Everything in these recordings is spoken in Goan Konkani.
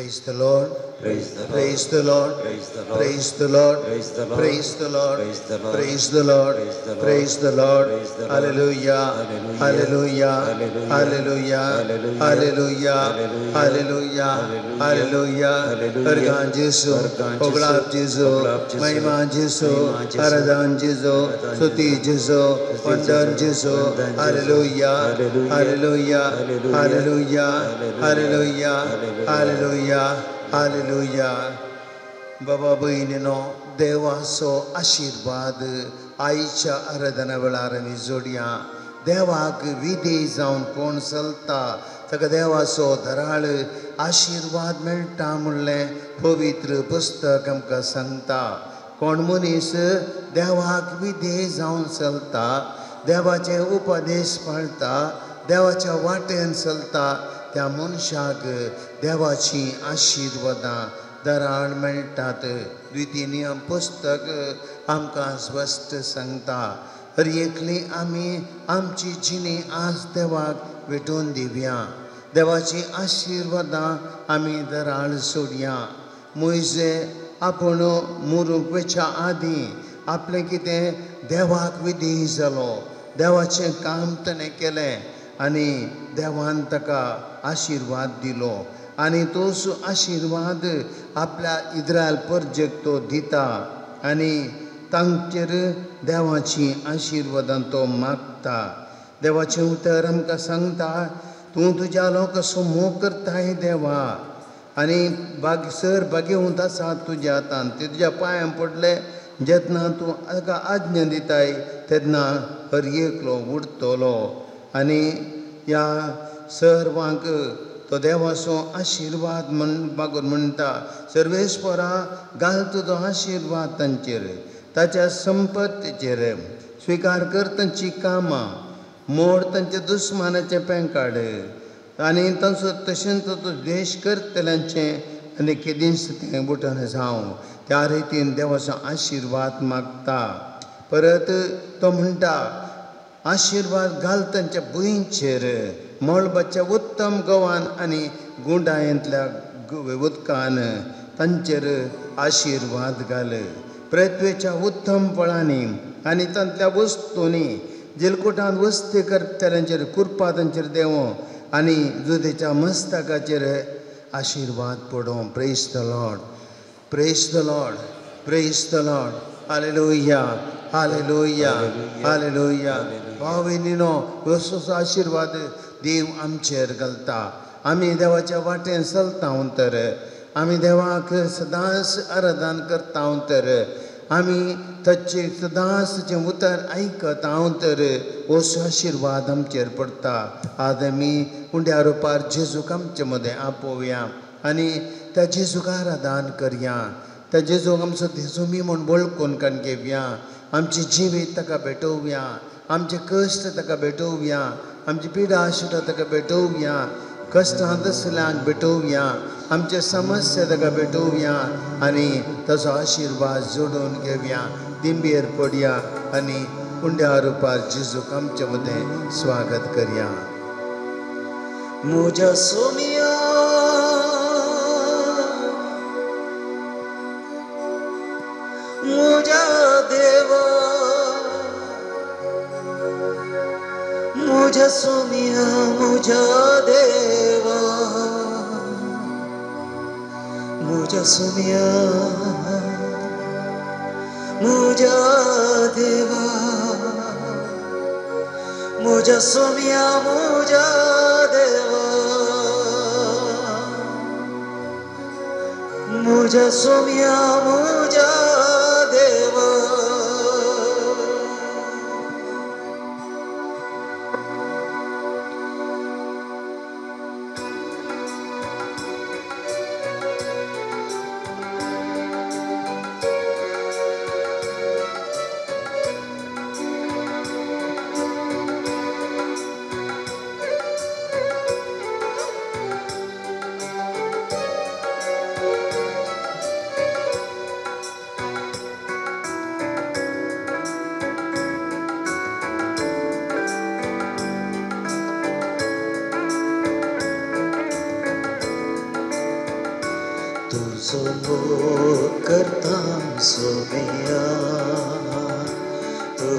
Praise the Lord. Praise the Lord. Praise the Lord. Praise the Lord. Praise the Lord. Praise the Lord. Praise the Lord. Praise the Lord. Praise the Lord. Praise the Lord. Praise the Lord. Praise the Lord. Hallelujah. Hallelujah. Hallelujah. Hallelujah. Hallelujah. Hallelujah. Hallelujah. Hallelujah. Hallelujah. Hallelujah. Argan Jesu. Argan Jesu. Oglap Jesu. Oglap Jesu. Mahima Jesu. Mahima Jesu. Aradhan Jesu. Aradhan Stuti Jesu. Stuti Vandan Jesu. Jesu. Vandan Jesu. Hallelujah. Hallelujah. Hallelujah. Hallelujah. Hallelujah. Hallelujah. Hallelujah. Hallelujah. बाबा भयणीनो देवाचो आशिर्वाद आईच्या आराधना वेळार आमी जोडया. देवाक विधेय जावन कोण चलता ताका देवाचो धराळ आशिर्वाद मेळटा म्हणलें पवित्र पुस्तक आमकां सांगता. कोण मनीस देवाक विधेय जावन चलता, देवाचे उपदेश पाळटा, देवाच्या वाटेन चलता, त्या मनशाक देवाची आशिर्वादां दराळ मेळटात. द्वितीय नियम पुस्तक आमकां स्पश्ट सांगता. हर एकली आमी आमची जिणी आज देवाक भेटोवन दिवया. देवाची आशिर्वादां आमी दराळ सोडया. मोयजे आपूण मरूंक वचच्या आदीं आपलें कितें देवाक विधेय जालो, देवाचें काम ताणें केलें आनी देवान ताका आशिर्वाद दिलो आनी तोच आशिर्वाद आपल्या इद्रायल परजेक तो दिता आनी तांचेर देवाची आशिर्वादां तो मागता. देवाचें उतर आमकां सांगता, तूं तुज्या लोकांचो मोग करताय देवा आनी बाग सर बागेवंत आसा तुज्या हातान, ते तुज्या पांयां पडले जेन्ना तूं ताका आज्ञा दिताय तेन्ना हर एकलो उडतलो. आनी ह्या सर्वांक तो देवाचो आशिर्वाद म्हण मागून म्हणटा, सर्वेस्परा घाल तुजो आशिर्वाद तांचेर, ताच्या संपत्तीचेर, स्विकार कर तांची कामां, मोड तांच्या दुस्मानाचें पेंकाड आनी तांचो तशेंच तो द्वेश करतल्यांचें आनी केदींच तें बुटन जावं. त्या रितीन देवाचो आशिर्वाद मागता. परत तो म्हणटा, आशिर्वाद घाल तांच्या भुंयचेर, मळबाच्या उत्तम गवान आनी गुंडायेंतल्या उदकान तांचेर आशिर्वाद घाल. पृथ्वेच्या उत्तम फळांनी आनी तांतल्या वस्तूंनी जिलकुटान वस्ती करतल्यांचेर कृपा तांचेर देवो आनी जुदेच्या मस्तकाचेर आशिर्वाद पडों. Praise the Lord. Praise the Lord. Praise the Lord. Hallelujah. Hallelujah. Hallelujah. भाव भयणीनो, असो आशिर्वाद देव आमचेर घालता. आमी देवाच्या वाटेन चलता तर, आमी देवाक सदांच आराधन करता तर, आमी ताचे सदांच जें उतर आयकता तर असो आशिर्वाद आमचेर पडटा. आज आमी उंड्या रुपार जेजूक आमचे मदें आपोवया आनी त्या जेजूक आराधन करया. त्या जेजूक आमचो जेजूमी म्हूण वळखून काडून घेवया. आमचें जिवीत ताका भेटोवया, आमचे कश्ट ताका भेटोवया, आमची पिडा आशिटा ताका भेटोवया, कश्टांत आसल्यांक भेटोवया, आमचे समस्या ताका भेटोवया आनी ताचो आशिर्वाद जोडून घेवया. दिंबेर पडया आनी उंड्या रुपार जेजूक आमचे मदें स्वागत करया. म्हज्या सोमिया म्हज्या देवा, म्हज्या सोमिया म्हज्या देवा, म्हज्या सोमिया म्हज्या देवा, म्हज्या सोमिया म्हज्या देवा, म्हज्या सोमिया म्हज्या देवा.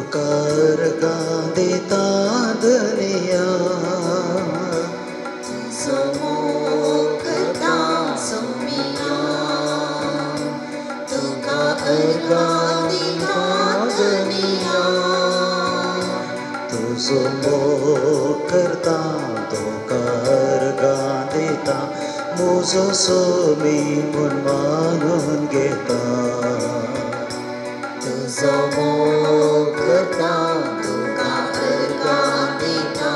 तुका अर्गां दिता धनया. तुजो मोग करता सोम्या, तुका अर्गां दिता धनया. तुजो मोग करता तुका अर्गां दिता, म्हजो सोमी म्हूण मानून घेता. तुजो मोग करता तुका अर्गां दिता,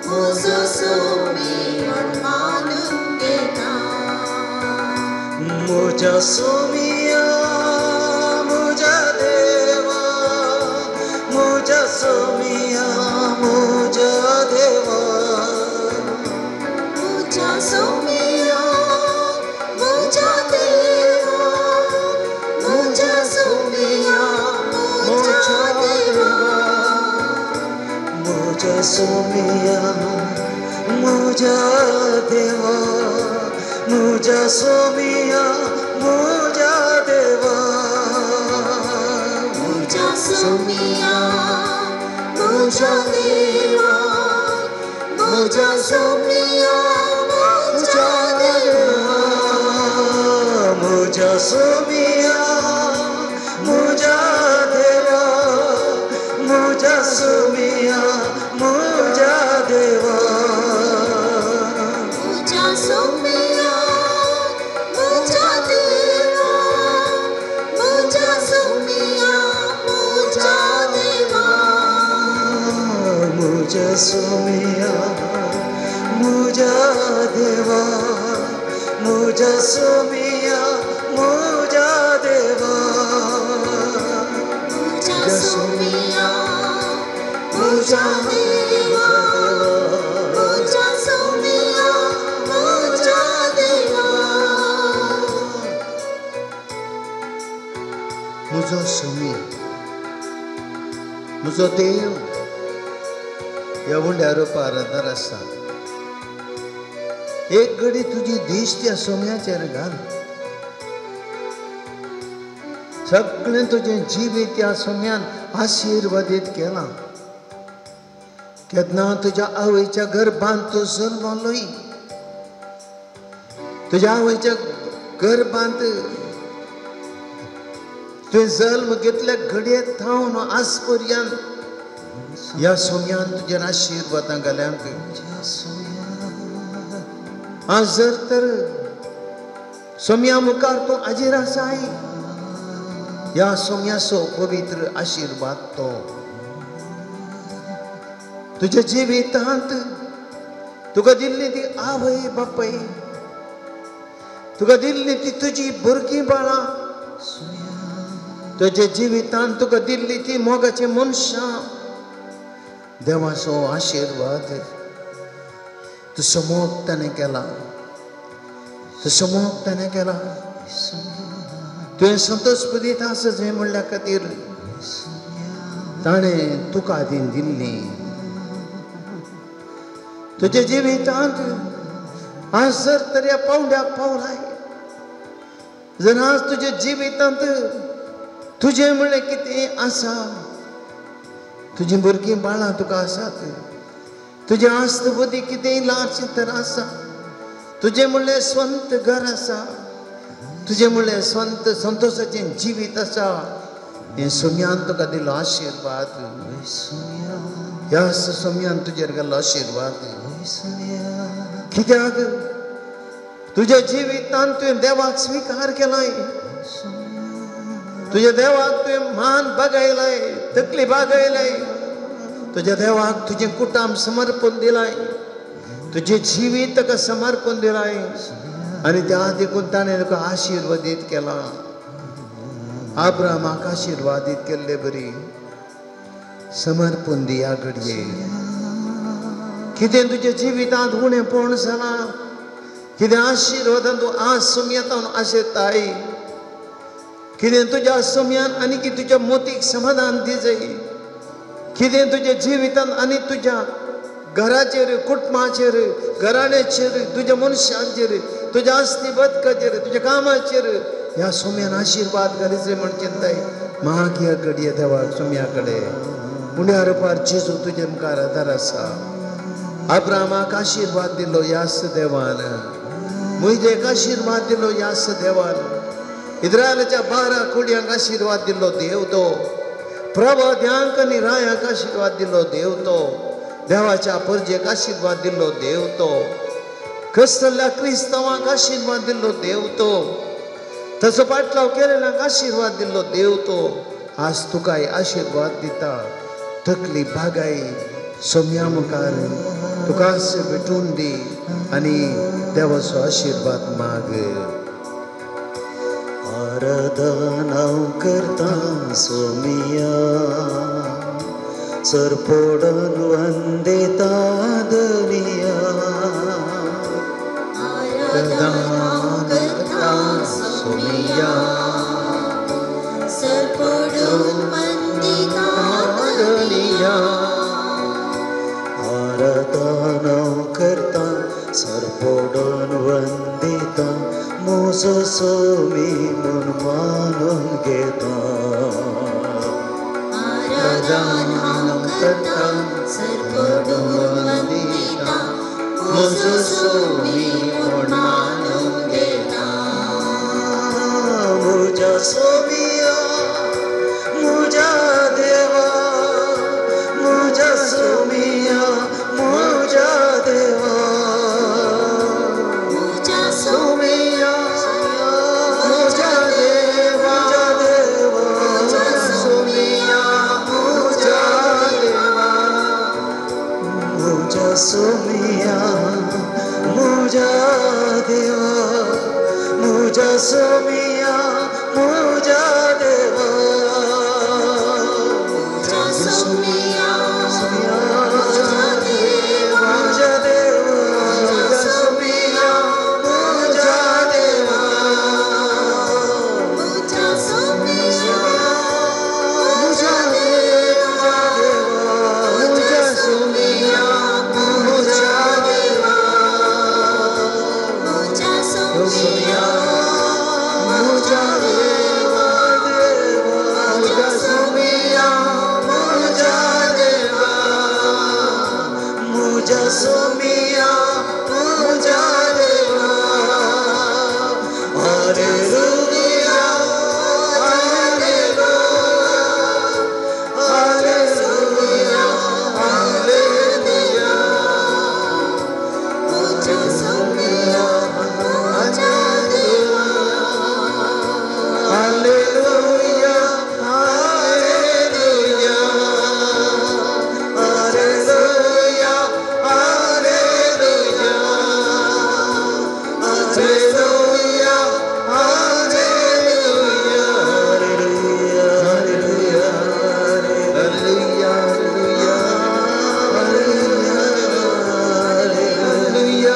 म्हजो सोमी म्हूण मानून घेता. म्हज्या सोमिया म्हज्या देवा, म्हज्या सोमिया म्हज्या देवा. म्हज्या सोमिया म्हज्या देवा, म्हज्या सोमिया म्हज्या देवा. म्हज्या सोमिया म्हज्या देवा, म्हज्या सोमिया म्हज्या देवा. म्हज्या सोमिया म्हज्या देवा, म्हज्या सोमिया म्हज्या देवा. म्हज्या सोमिया म्हज्या देवा, म्हज्या सोमिया म्हज्या देवा. म्हज्या सोमिया म्हज्या देवा, म्हज्या सोमिया म्हज्या देवा. म्हज्या सोमिया म्हज्या देवा, म्हज्या सोमिया म्हज्या देवा. म्हज्या सोमिया म्हज्या देवा, म्हज्या सोमिया म्हज्या देवा. म्हजो सोमी म्हजो देव ह्या उंड्या रुपार आदार आसा. एक घडी तुजी दिश्ट त्या सोम्याचेर घाल, सगळें तुजें जिवीत त्या सोम्यान आशिर्वादीत केलां. केन्ना तुज्या आवयच्या गर्भांत तूं जल्मलोय, तुज्या आवयच्या गर्भांत तुवें जल्म घेतल्या घडये थावन आज पर्यंत ह्या सोम्यान तुजेर आशिर्वादां घाल्यांत. आज जर तर सोम्या मुखार तूं हाजीर आसाय, ह्या सोम्याचो पवित्र आशिर्वाद तो तुज्या जिवितांत तुका दिल्ली ती आवय बापाय, तुका दिल्ली ती तुजी भुरगीं बाळां, तुज्या जिवितांत तुका दिल्ली ती मोगाची मनशां, देवाचो आशिर्वाद. तुजो मोग ताणें केला, तुजो मोग ताणें केला. तुवें संतोषपुरीत आसा हें म्हणल्या खातीर ताणें तुका आदीं दिल्ली. तुज्या जिवितांत आज जर तर ह्या पावंड्याक पावलाय, जर आज तुज्या जिवितांत तुजें म्हणलें कितें आसा, तुजीं भुरगीं बाळां तुका आसात, तुजें आस्त बुद्धी कितेंय ल्हानशें तर आसा, तुजें म्हणलें स्वंत घर आसा, तुजें म्हणलें स्वंत संतोशाचें जिवीत आसा, हें सोम्यान तुका दिलो आशिर्वाद. ह्या सोम्यान तुजेर घाल्लो आशिर्वाद. कित्याक तुज्या जिवितांत तुवें देवाक स्विकार केलाय, तुज्या देवाक तुवें मान बागयलाय, तकली बागयलाय, तुज्या देवाक तुजें कुटुंब समर्पण दिलाय, तुजें जिवीत ताका समर्पण दिलाय, आनी त्या देखून ताणें तुका आशिर्वादीत केला. आब्रामाक आशिर्वादीत केल्ले बरी समर्पण दिया घडये. कितें तुज्या जिवितांत उणेपण जालां, कितें आशिर्वादान तूं आज सोमयेतावन आशेताय, कितें तुज्या सोमयान आनी की तुज्या मोतीक समाधान दिजय, कितें तुज्या जिवितांत आनी तुज्या घराचेर, कुटुंबाचेर, घराण्याचेर, तुज्या मनशांचेर, तुज्या आस्ती बदकाचेर, तुज्या कामाचेर ह्या सोम्यान आशिर्वाद घालीचे म्हण चिंताय. मागया घडये देवाक सोम्या कडेन. उण्या रुपार जेजू तुजे मुखार आदार आसा. अब्रामाक आशिर्वाद दिलो यास देवान, मुयदेक आशिर्वाद दिलो यास देवान, इस्रायलाच्या 12 कुडयांक आशिर्वाद दिलो देव तो, प्रवाद्यांक आनी रायांक आशिर्वाद दिलो देव तो, देवाच्या परजेक आशिर्वाद दिलो देव तो, क्रिस्तल्या क्रिस्तांवांक आशिर्वाद दिलो देव तो, तसो पाटलाव केलेल्यांक आशिर्वाद दिलो देव तो. आज तुकाय आशिर्वाद दिता. तकली बागाय सोम्या मुखार तुका भेटून दी आनी देवाचो आशिर्वाद माग. आराधना करता सोमिया, सरपोडन वंदिता दनिया. आराधना करता सोमिया, सरपोडून वंदिता दनिया. आराधना करता सरपोडून वंदिता, म्हजो सोमी म्हूण मानून घेता. आराधना करता सरपोडून वंदिता, म्हजो सोमी म्हूण मानून घेता. म्हज्या सोमिया, म्हज्या देवा, म्हज्या सोमिया, म्हज्या देवा. म्हज्या सोमिया, म्हज्या देवा, म्हज्या सोमिया, म्हज्या देवा. म्हज्या सोमिया, म्हज्या देवा, म्हज्या सोमिया, म्हज्या देवा. म्हज्या सोमिया, म्हज्या देवा, म्हज्या देवा, म्हज्या सोमिया, म्हज्या देवा. म्हज्या सोमिया, म्हज्या देवा, म्हज्या सोमिया, म्हज्या देवा. म्हज्या सोमिया, म्हज्या देवा, म्हज्या सोमिया, म्हज्या देवा. म्हज्या सोमिया, म्हज्या देवा. हालेलुया, हालेलुया, हालेलुया, हालेलुया. म्हज्या सोमिया, म्हज्या देवा. हालेलुया, हालेलुया, हालेलुया, हालेलुया, हालेलुया, हालेलुया, हालेलुया, हालेलुया, हालेलुया,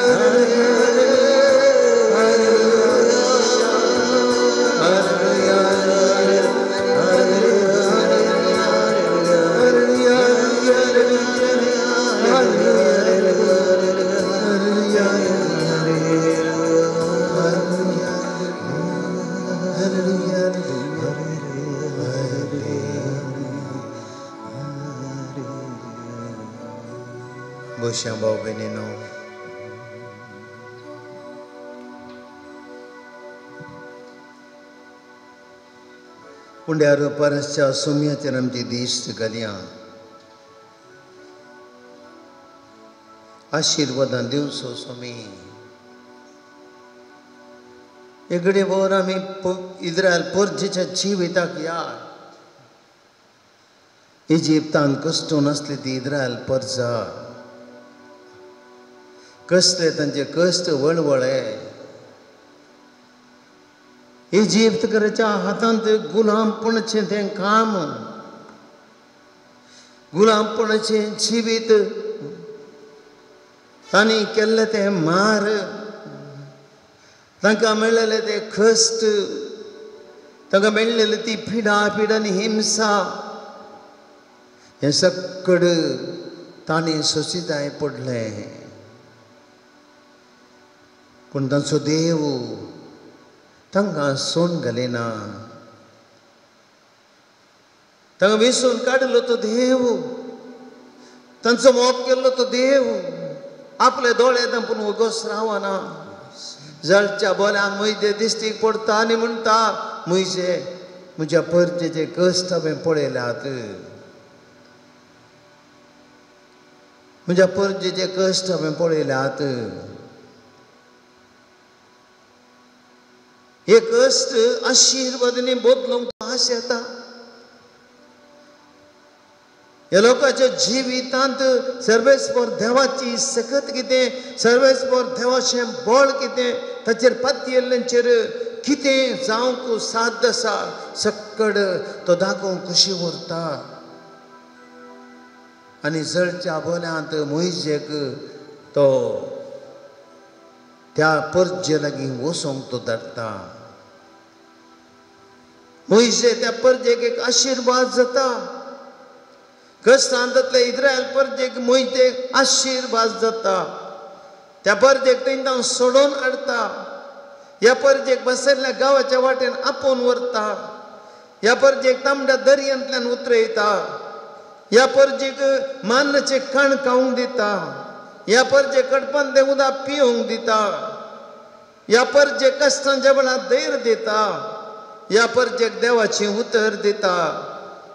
बोश्या भाव भयणीनो, उंड्या रुपारसच्या सोम्याचेर आमची दिश्ट घालया. आशिर्वादान दिवचो सोमी. एकडे भोर आमी इस्रायल परजेच्या जिविताक याद. इजिप्तान कश्टून आसली ती इस्रायल परजा, कसले तांचे कश्ट वळवळे. इजिप्तकाराच्या हातांत गुलामपणाचें तें काम, गुलामपणाचें जिवीत, तांणी केल्लें तें मार, तांकां मेळ्ळेलें तें कश्ट, तांकां मेळ्ळेली ती पिडा पिडा आनी हिंसा, हें सगळें तांणी सोंशिताय पडलें. पूण तांचो देव तांकां सोण घालिना. तांकां वेसून काडलो तो देव, तांचो मोग केल्लो तो देव आपले दोळे दांपून वगोस रावना. जळच्या बोल्यांक म्हजे दिश्टीक पडटा आनी म्हणटा म्हजे म्हज्या परजेचे कश्ट हांवें पळयल्यात, म्हज्या परजेचे कश्ट हांवें पळयल्यात. हे कश्ट आशिर्वादांनी बदलूंक आश येता. ह्या लोकांच्या जिवितांत सर्वेस्पर देवाची सकत कितें, सर्वेस्पर देवाचें बळ कितें, ताचेर पातयेल्ल्यांचेर कितें जावंक साध्य आसा सक्कड तो दाखोवंक खुशी उरता. आनी जळच्या बोल्यांत मोयजेक तो त्या परजे लागीं वचोंक तो धाडटा. मोयजे त्या परजेक एक आशिर्वाद जाता. कश्टांतले इस्रायल परजेक मोयजेक आशिर्वाद जाता. त्या परजेक थंय सोडोवन हाडटा. ह्या परजेक बसयल्ल्या गांवाच्या वाटेन आपोवन व्हरता. ह्या परजेक तांबड्या दर्यांतल्यान उतरयता. ह्या परजेक मान्नाचें कण खावंक दिता. ह्या परजेक कडपन उदक पिवंक दिता. ह्या परजेक कश्टांच्या वेळार धैर्य दिता. ह्या परजेक देवाचें उतर दिता,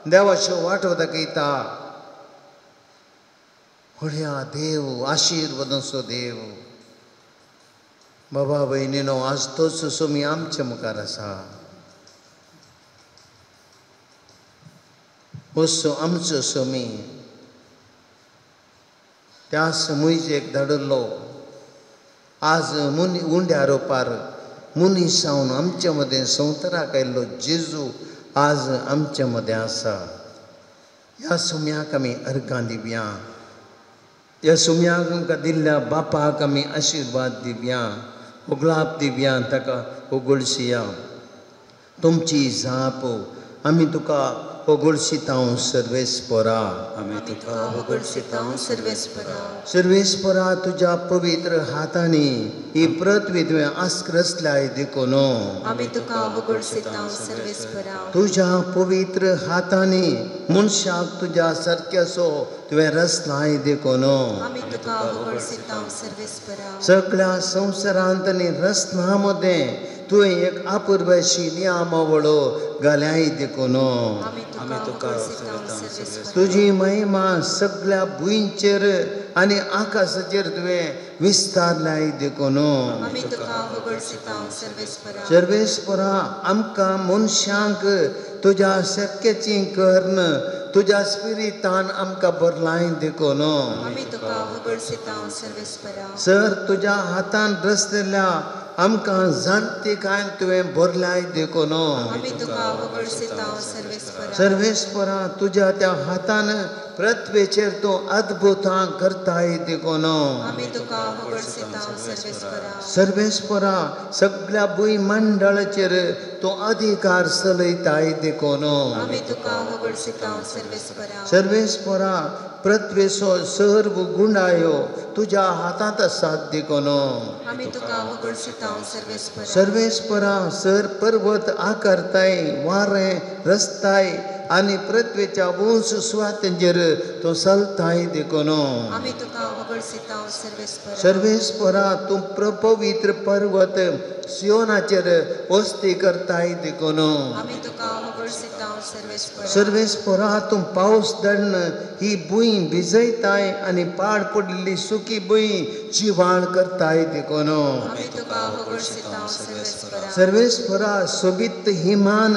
देवाच्यो वाटो दाखयता. व्हडल्या देव आशिर्वादांचो देव. बाबा भयणीनो, आज तोच सोमी आमच्या मुखार आसा. असो आमचो सोमी त्यास मुयजेक धाडिल्लो. आज मुनी उंड्या रोपार मनीस जावन आमचे मदें संवसाराक आयिल्लो जेजू आज आमचे मदें आसा. ह्या सुम्याक आमी अर्गां दिवया. ह्या सुम्याक आमकां दिल्ल्या बापाक आमी आशिर्वाद दिवया, उगळाप दिवया, ताका उगळशिया. तुमची जाप आमी तुका होगुळशितांव सर्वेस्परा. आमी तुका होगुळशितांव सर्वेस्परा. सर्वेस्परा तुज्या पवित्र हातांनी ही पृथ्वी तुवें आस्क्रसल्याय देखून आमी तुका होगुळशितांव सर्वेस्परा. तुज्या पवित्र हातांनी मनशाक तुज्या सारक्यासो तुवें रचलाय देखून आमी तुका होगुळशितांव सर्वेस्परा. सगळ्या संवसारांत आनी रचना मदें तुवें एक अपुर्बायेची नियमावळो घाल्याय देखून आमी तुका होगुळशितांव सर्वेस्परा. तुजी महिमा सगळ्या भुंयचेर आनी आकाशाचेर तुवें विस्तारल्याय देखून आमी तुका होगुळशितांव सर्वेस्परा. सर्वेस्परा आमकां मनशांक तुज्या सारकेची कर्ण तुज्या स्पिरितान आमकां भरलाय देखून आमी तुका होगुळशितांव सर्वेस्परा. सर तुज्या हातान रचलेल्या आमकां जाणतिकायन तुवें भरल्याय देखून आमी तुका होगुळशितांव सर्वेस्परा. सर्वेस्परा तुज्या त्या हातान पृथ्वेचेर तूं अद्भुतां करताय देखून आमी तुका होगुळशितांव सर्वेस्परा. सर्वेस्परा सगळ्या भूंय मंडळाचेर तूं अधिकार चलयताय देखून आमी तुका होगुळशितांव सर्वेस्परा. सर्वेस्परा पृथ्वेचो सर्व गुंडायो तुज्या हातांत आसात देखून आमी तुका होगुळशितांव सर्वेस्परा. सर्वेस्परा सर पर्वत आकारताय, वारें रस्ताय आनी पृथ्वेच्या उंच सुवातेंचेर तूं चलताय देखून आमी तुका होगुळशितांव सर्वेस्परा. सर्वेस्परा तूं पवित्र पर्वत सियोनाचेर वस्ती करताय देखून आमी तुका होगुळशितांव सर्वेस्परा. सर्वेस्परा तूं पावस धाडून ही भूंय भिजयताय आनी पाड पडिल्ली सुकी भूंय जिवाळ करताय देखून आमी तुका होगुळशितांव सर्वेस्परा. सर्वेस्परा सोबीत हिमान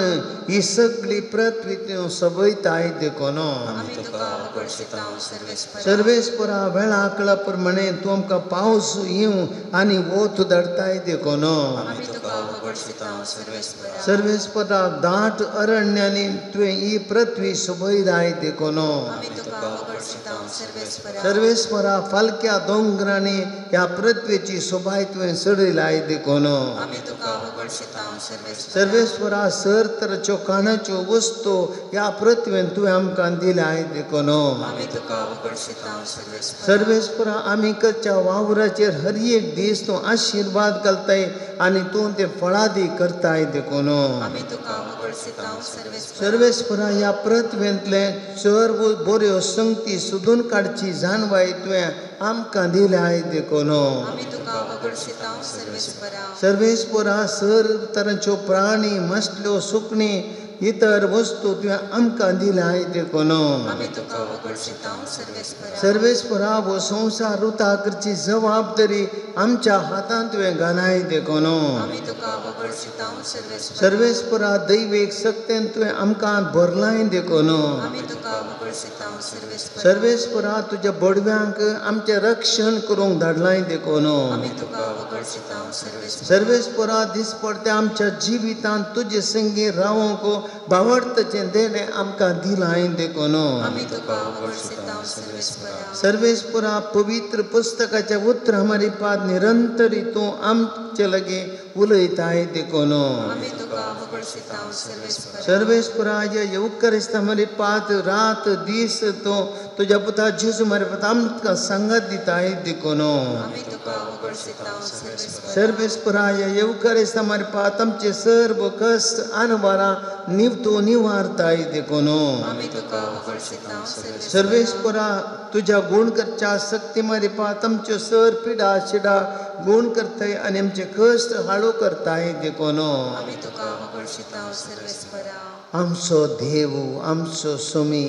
ही सगळी पृथ्वी तूं सोबयताय देखून आमी तुका होगुळशितांव सर्वेस्परा. सर्वेस्परा वेळा कळा प्रमाणे तूं आमकां पावस येवं आनी वत धाडटाय देखून आमी तुका होगुळशितांव सर्वेस्परा. सर्वेस्परा दाट अरण्यांनी तुवें ही पृथ्वी सोबयलाय देखून आमी तुका होगुळशितांव सर्वेस्परा. सर्वेस्परा फालक्या दोंगरांनी ह्या पृथ्वेची सोबाय तुवें चडयलाय देखून आमी तुका होगुळशितांव वगडसितांव सर्वेस्परा. सर्वेस्परा सर तराच्यो खाणाच्यो वस्तू ह्या पृथ्वेन तुवें आमकां दिल्याय देखून आमी तुका वगडसितांव सर्वेस्परा. सर्वेस्परा आमी करच्या वावराचेर हर एक दीस तूं आशिर्वाद घालताय आनी तूं ते फळादी करताय देखून आमी तुका वगडसितांव सर्वेस्परा. सर्वेस्परा ह्या पृथ्वेंतले सर्व बऱ्यो संगती सोदून काडची जाणवाय तुवें आमकां दिल्याय देखून आमी तुका वगडसितांव सर्वेस्परा. सर्वेस्परा सर तरांच्यो प्राणी मसल्यो सुकणीं इतर वस्तू तुवें आमकां दिल्याय देखून आमी तुका वगडसितांव सर्वेस्परा. सर्वेस्परा हो संवसार रुता करची जबाबदारी आमच्या हातांत तुवें घालाय देखून आमी तुका वगडसितांव सर्वेस्परा. सर्वेस्परा दैवीक शक्तेन तुवें आमकां भरलाय देखून आमी तुका वगडसितांव सर्वेस्परा. सर्वेस्परा तुज्या बडव्यांक आमचें रक्षण करूंक धाडलाय देखून आमी तुका वगडसितांव सर्वेस्परा. सर्वेस्परा दिसपडते आमच्या जिवितांत तुजे संगी रावंक भावार्थाचें देणें आमकां दिलाय देखून आमी तुका वगडसितांव सर्वेस्परा. सर्वेस्परा पवित्र पुस्तकाच्या उतरां मारिपाद निरंतरी तूं आमचे लागीं उलयताय देखून आमी तुका वगडसितांव सर्वेस्परा. सर्वेस्परा येवकरिस्ता मारिपाद रात दीस तूं तुज्या पुता जेजू मारिपाद आमकां सांगात दिताय देखून आमी तुका वगडसितांव सर्वेस्परा. सर्वेस्परा येवकरिस्ता मारिपाद आमचे सर्व कश्ट अनवारां निवतो निवारताय देखून आमी तुका वगडसितांव सर्वेस्परा. सर्वेस्परा तुज्या गुण करच्या शक्ती मारिपाद आमच्यो सर पिडा शिडा गुण करताय आनी आमचे कश्ट हाळू करताय देखून आमी तुका वगडसितांव सर्वेस्परा. आमचो देव आमचो सुमी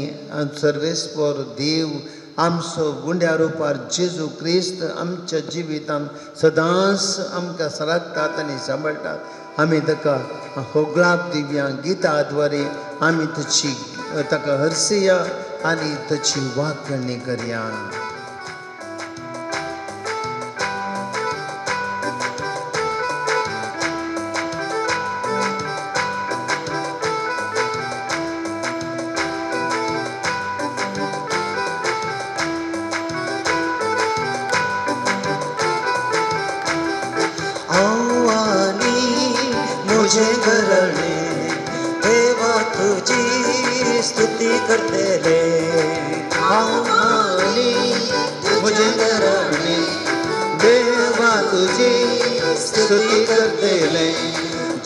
सर्वेस्पर देव आमचो गुंड्या रुपार जेजू क्रिस्त आमच्या जिवितांत सदांच आमकां सरागतात आनी सांबाळटात. आमी ताका होगळाप दिवया गिता द्वारे आमी ताची ताका हरसया आनी ताची वाकणी करया.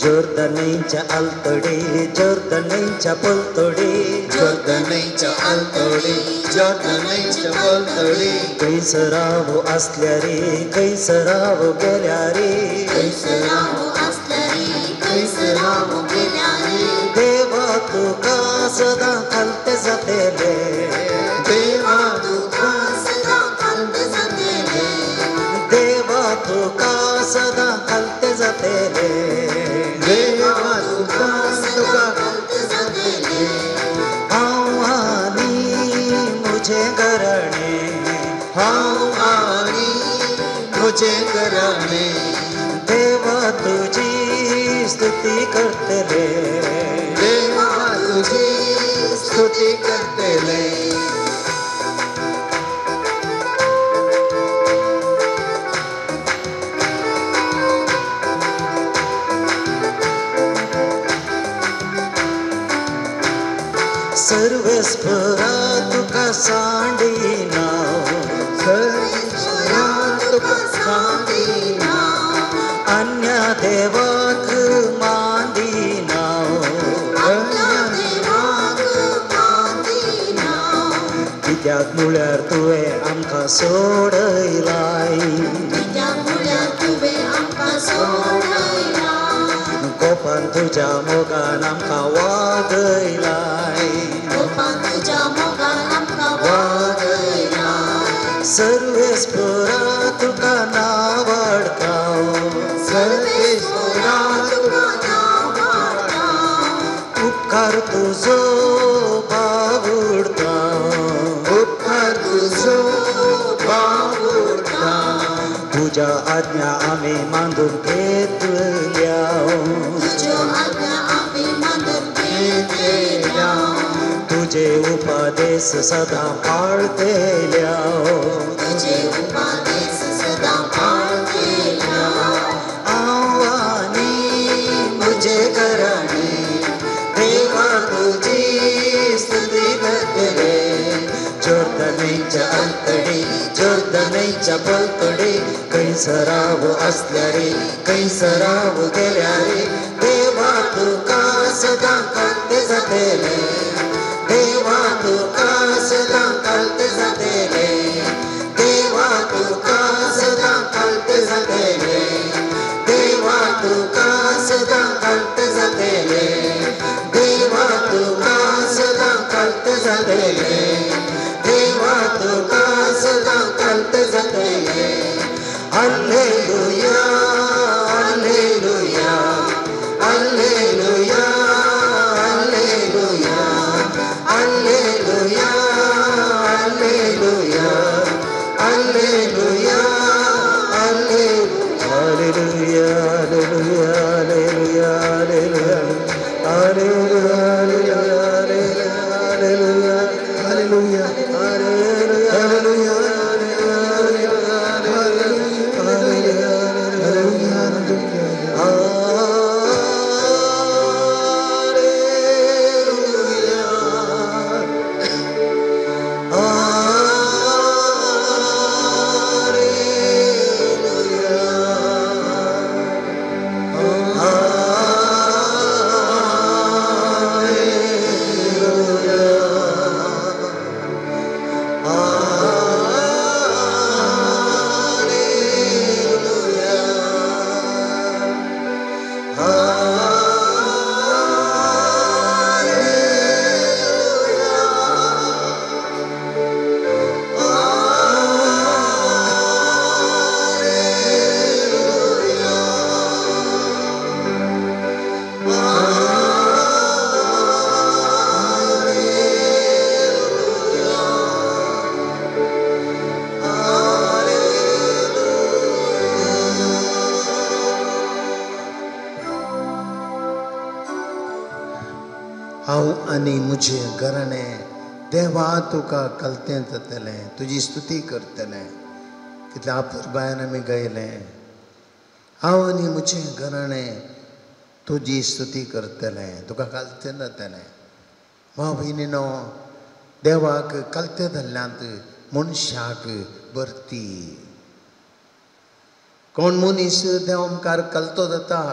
जोर्दनैच्या आलतडी जोर्दनैच्या पलतडी जोर्दनैच्या आलतडी जोर्दनैच्या पलतडी खंयसराव आसल्या रे खंयसराव गेल्या रे खंयसराव आसल्या रे खंयसराव गेल्या रे देवा तुका सदां खालते जातेले देवा तुका सदां खालते जातेले देवा तुका सदां खालते जातेले देवा तुका सदां खालते जातेले हांव आनी म्हजें घराणें हांव आनी म्हजें घराणें देवा तुजी स्तुती करतले देवा तुजी स्तुती करतले. सर्वेस्परा तुका सांडिना सर्वेस्परा तुका सांडिना अन्य देवाक मांदिना अन्य देवाक मांदिना कित्याक म्हळ्यार तुवें आमकां सोडयलाय कित्याक म्हळ्यार तुवें आमकां सोडयलाय गोपान तुज्या मोगान आमकां वागयलाय गोपान तुज्या मोगान आमकां वागयलाय सर्वेस्परा तुका नावाडता सर्वेस्परा तुका नावाडता उपकार तुजो बावुडता उपकार तुजो बावुडता तुज्या आज्ञा आमी मांदून घेतल्या तुज्यो आज्ञा आमी मांदून घेतल्या तुजे उपदेश सदां पाळतेल्या तुजे उपदेश सदां पाळतेल्या हांव आनी जोर्दनेच्या अल्तडे जोर्दनेच्या पलतडे खंयसराव आसल्या रे खंयसराव गेल्या रे देवा तुका सदां कळते जातले देवा तुका सदां कळते जातले देवा तुका सदां कळते जातले देवा तुका सदां कळते जातले देवा तुका सदां कळते जातले देवा तुका सदां कळते जातले hallelujah hallelujah hallelujah hallelujah hallelujah hallelujah hallelujah hallelujah hallelujah hallelujah hallelujah hallelujah hallelujah hallelujah हांव आनी म्हजें घराणें देवा तुका कलतें जातलें तुजी स्तुती करतलें कितल्या आपुरबायान आमी गायलें हांव आनी म्हजें घराणें तुजी स्तुती करतलें तुका कलतें जातलें भाव भयणीनो देवाक कलतें जाल्ल्यांत मनशाक भरती कोण मनीस देवा मुखार कलतो जाता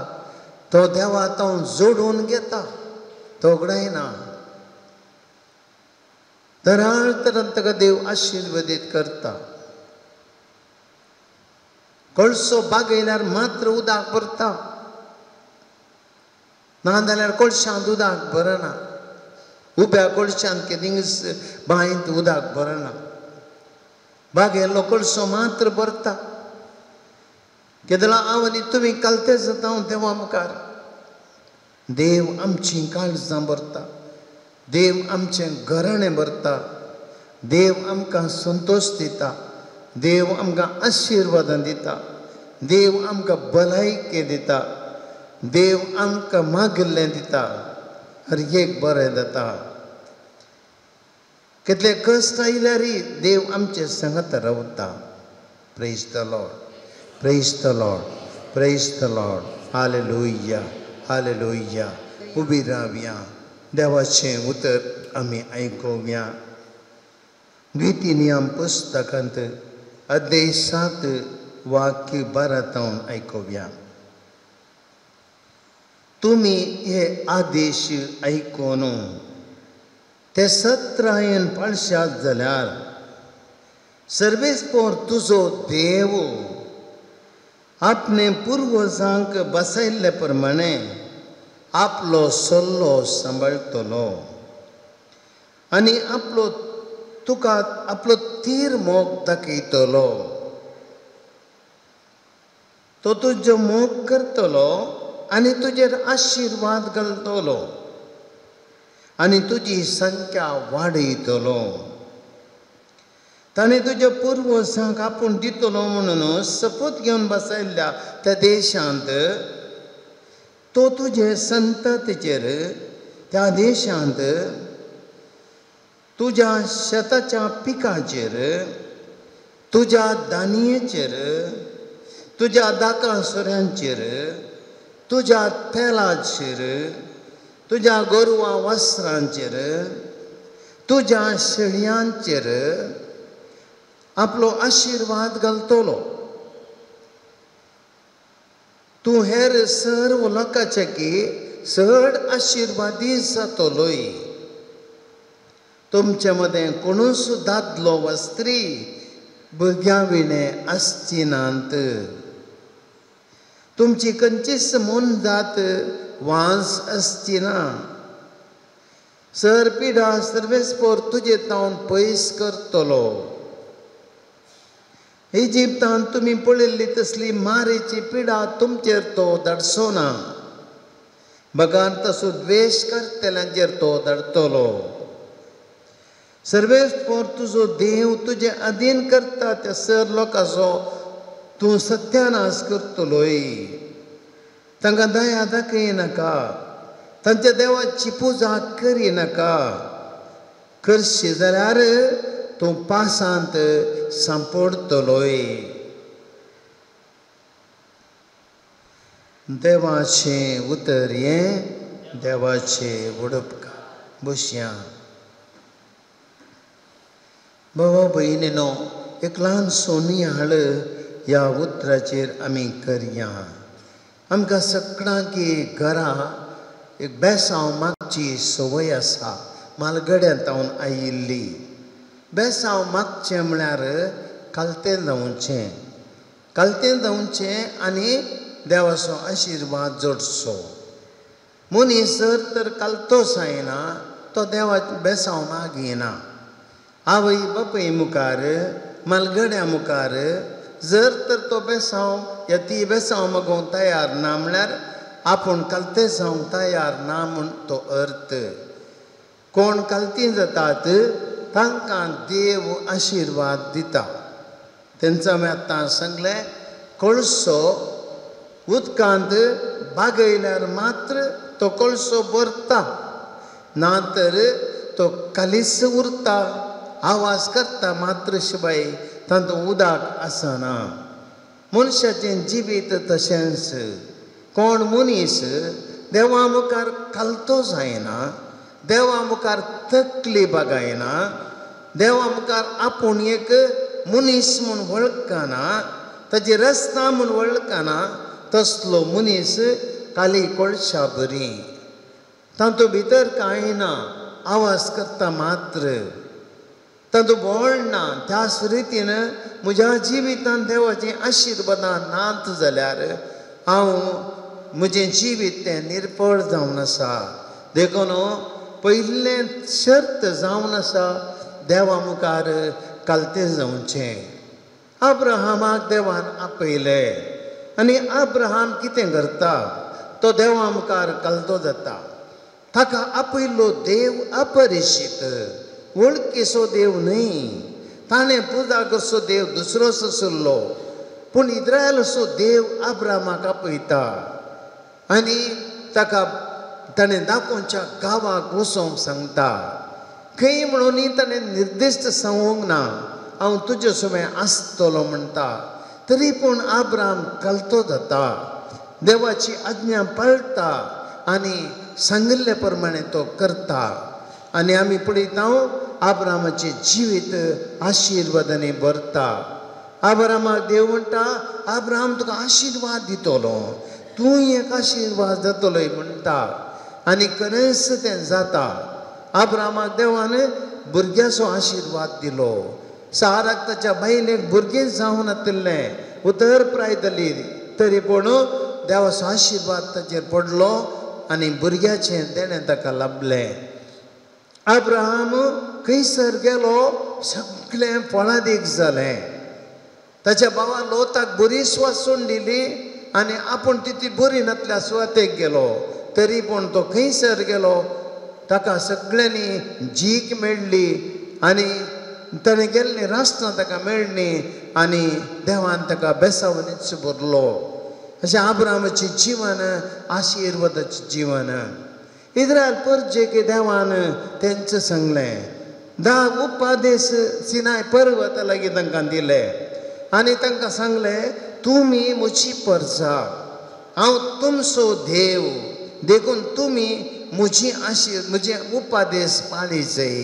तो देवा तो जोडून घेता तो उगडायना तरां तरां ताका देव आशिर्वादीत करता कळसो बागयल्यार मात्र उदक भरता ना जाल्यार कळशांत उदक भरना उब्या कळशांत केदिंगच बांयंत उदक भरना बागयल्लो कळसो मात्र भरता केदला हांव आनी तुमी कलते जाता देवा मुखार देव आमची काळजां भरता देव आमचें घराणें भरता देव आमकां संतोश दिता देव आमकां आशिर्वादां दिता देव आमकां भलायकी दिता देव आमकां मागिल्लें दिता हर एक बरें जाता कितले कश्ट आयल्यार देव आमचे संगत रावता. Praise the Lord, praise the Lord, praise the Lord. Hallelujah, hallelujah. उबी रावया, देवाचें उतर आमी आयकुया. नीती नियम पुस्तकांत अध्याय 7 वाक्य 12 तावन आयकुया. तुमी हे आदेश आयकून ते सत्रायन पाळशात जाल्यार सर्वेस्पोर तुजो देव आपणे पुर्वजांक बसयल्ले प्रमाणे आपलो सल्लो सांबाळटलो आनी आपलो तुका आपलो तीर मोग दाखयतलो. तो तुजो मोग करतलो आनी तुजेर आशिर्वाद घालतलो आनी तुजी संख्या वाडयतलो. ताणें तुज्या पुर्वजांक आपूण दितलो म्हणून सपत घेवन बसयल्ल्या त्या देशांत तो तुजे संततीचेर त्या देशांत तुज्या शेताच्या पिकाचेर तुज्या दानयेचेर तुज्या दाकासुऱ्यांचेर तुज्या तेलाचेर तुज्या गोरवां वस्त्रांचेर तुज्या शेळयांचेर आपलो आशिर्वाद घालतलो. तूं हेर सर्व लोकांचे की चड आशिर्वादी जातलोय. तुमचे मदें कोणूच दादलो वा स्त्री भुरग्यां विणें आसची नात. तुमची खंयचीच मोनजात वांस आसची ना. सर पिडा सर्वेस्पोर तुजे तावन पयस करतलो. इजिप्तान तुमी पळयल्ली तसली मारेची पिडा तुमचेर तो धाडचो ना, बगान तसो द्वेश करतल्यांचेर तो धाडटलो. सर्वेस्पोर तुजो देव तुजे अधीन करता त्या सर लोकांचो तूं सत्यानाश करतलोय. तांकां दया दाखयनाका, तांच्या देवाची पुजा करिनाका. करशी जाल्यार तूं पासांत सांपडटलोय. देवाचें उतर हें देवाचें उडपकार. बसया. भावा भयणीनो, एक ल्हानसो नियाळ ह्या उतराचेर आमी करया. आमकां सगळ्यांक घरा एक बेसांव मागची संवय आसा. मालगड्यांत हांव आयिल्ली. बेसांव मागचें म्हळ्यार कालतें जावचें, कालतें जावचें आनी देवाचो आशिर्वाद जोडचो. मनीस जर तर कालतो जायना तो देवाचो बेसांव मागिना. आवय बापूय मुखार मालगड्या मुखार जर तर तो बेसांव या ती बेसांव मागूंक तयार ना म्हळ्यार आपूण कालतें जावंक तयार ना म्हूण तो अर्थ. कोण कालतीं जातात तांकां देव आशिर्वाद दिता. तेंचो आमी आतां सांगलें, कळसो उदकांत बागयल्यार मात्र तो कळसो भरता, ना तर तो कालीच उरता. आवाज करता मात्र शिवाय तातूंत उदक आसना. मनशाचें जिवीत तशेंच. कोण मनीस देवा मुखार कालतो जायना, देवा मुखार तकली बागायना, देवा मुखार आपूण एक मनीस म्हूण वळखना, ताजी रस्ता म्हूण वळखना, तसलो मनीस काली कोळशा बरी. तातूंत भितर कांय ना, आवाज करता मात्र, तातूंत बोळ ना. त्याच रितीन म्हज्या जिवितांत देवाचीं आशिर्वादां नात जाल्यार हांव म्हजें जिवीत तें निर्फळ जावन आसा. देखून पयलें शर्त जावन आसा देवा मुखार कालतें जावचें. अब्राहमाक देवान आपयलें आनी अब्राहम कितें करता, तो देवा मुखार कालतो जाता. ताका आपयल्लो देव अपरिचीत, वळखीचो देव न्हय. ताणें पुजा करचो देव दुसरोच आशिल्लो, पूण इस्रायलाचो देव अब्राहमाक आपयता आनी ताका ताणें दाखोवच्या गांवाक वचोंक सांगता. खंय म्हणून ताणें निर्दिश्ट सांगूंक ना, हांव तुजे समें आसतलो म्हणटा. तरी पूण अब्राहम कालतो जाता, देवाची आज्ञा पाळटा आनी सांगिल्ले प्रमाणे तो करता. आनी आमी पळयता अब्राहमाचें जिवीत आशिर्वादांनी भरता. अब्राहमाक देव म्हणटा, अब्राहम तुका आशिर्वाद दितलो, तूं एक आशिर्वाद जातलो म्हणटा. आनी खरेंच तें जाता. अब्राहमाक देवान भुरग्याचो आशिर्वाद दिलो. साराक ताच्या बायलेक भुरगें जावं नातिल्लें, उतर प्राय जाली, तरी पूण देवाचो आशिर्वाद ताचेर पडलो आनी भुरग्याचें देणें ताका लाबलें. अब्राहम खंयसर गेलो सगळें फळादीक जालें. ताच्या भावा लोताक बरी सुवात दिली आनी आपूण तितली बरी नातल्या सुवातेक गेलो, तरी पूण तो खंयसर गेलो ताका सगळ्यांनी जीक मेळ्ळी आनी ताणें गेल्लीं राष्ट्रां ताका मेळ्ळीं आनी देवान ताका बेसावनीच भरलो. अशें अब्राहमाचें जिवन आशिर्वादाचें जिवन. इस्रायल परजेक देवान तेंच सांगलें, 10 उपदेश सिनाय पर्वता लागीं तांकां दिले आनी तांकां सांगलें, तुमी म्हजी परजा, हांव तुमचो देव, देखून तुमी म्हजी आशीर म्हजे उपदेश पाळी जाय.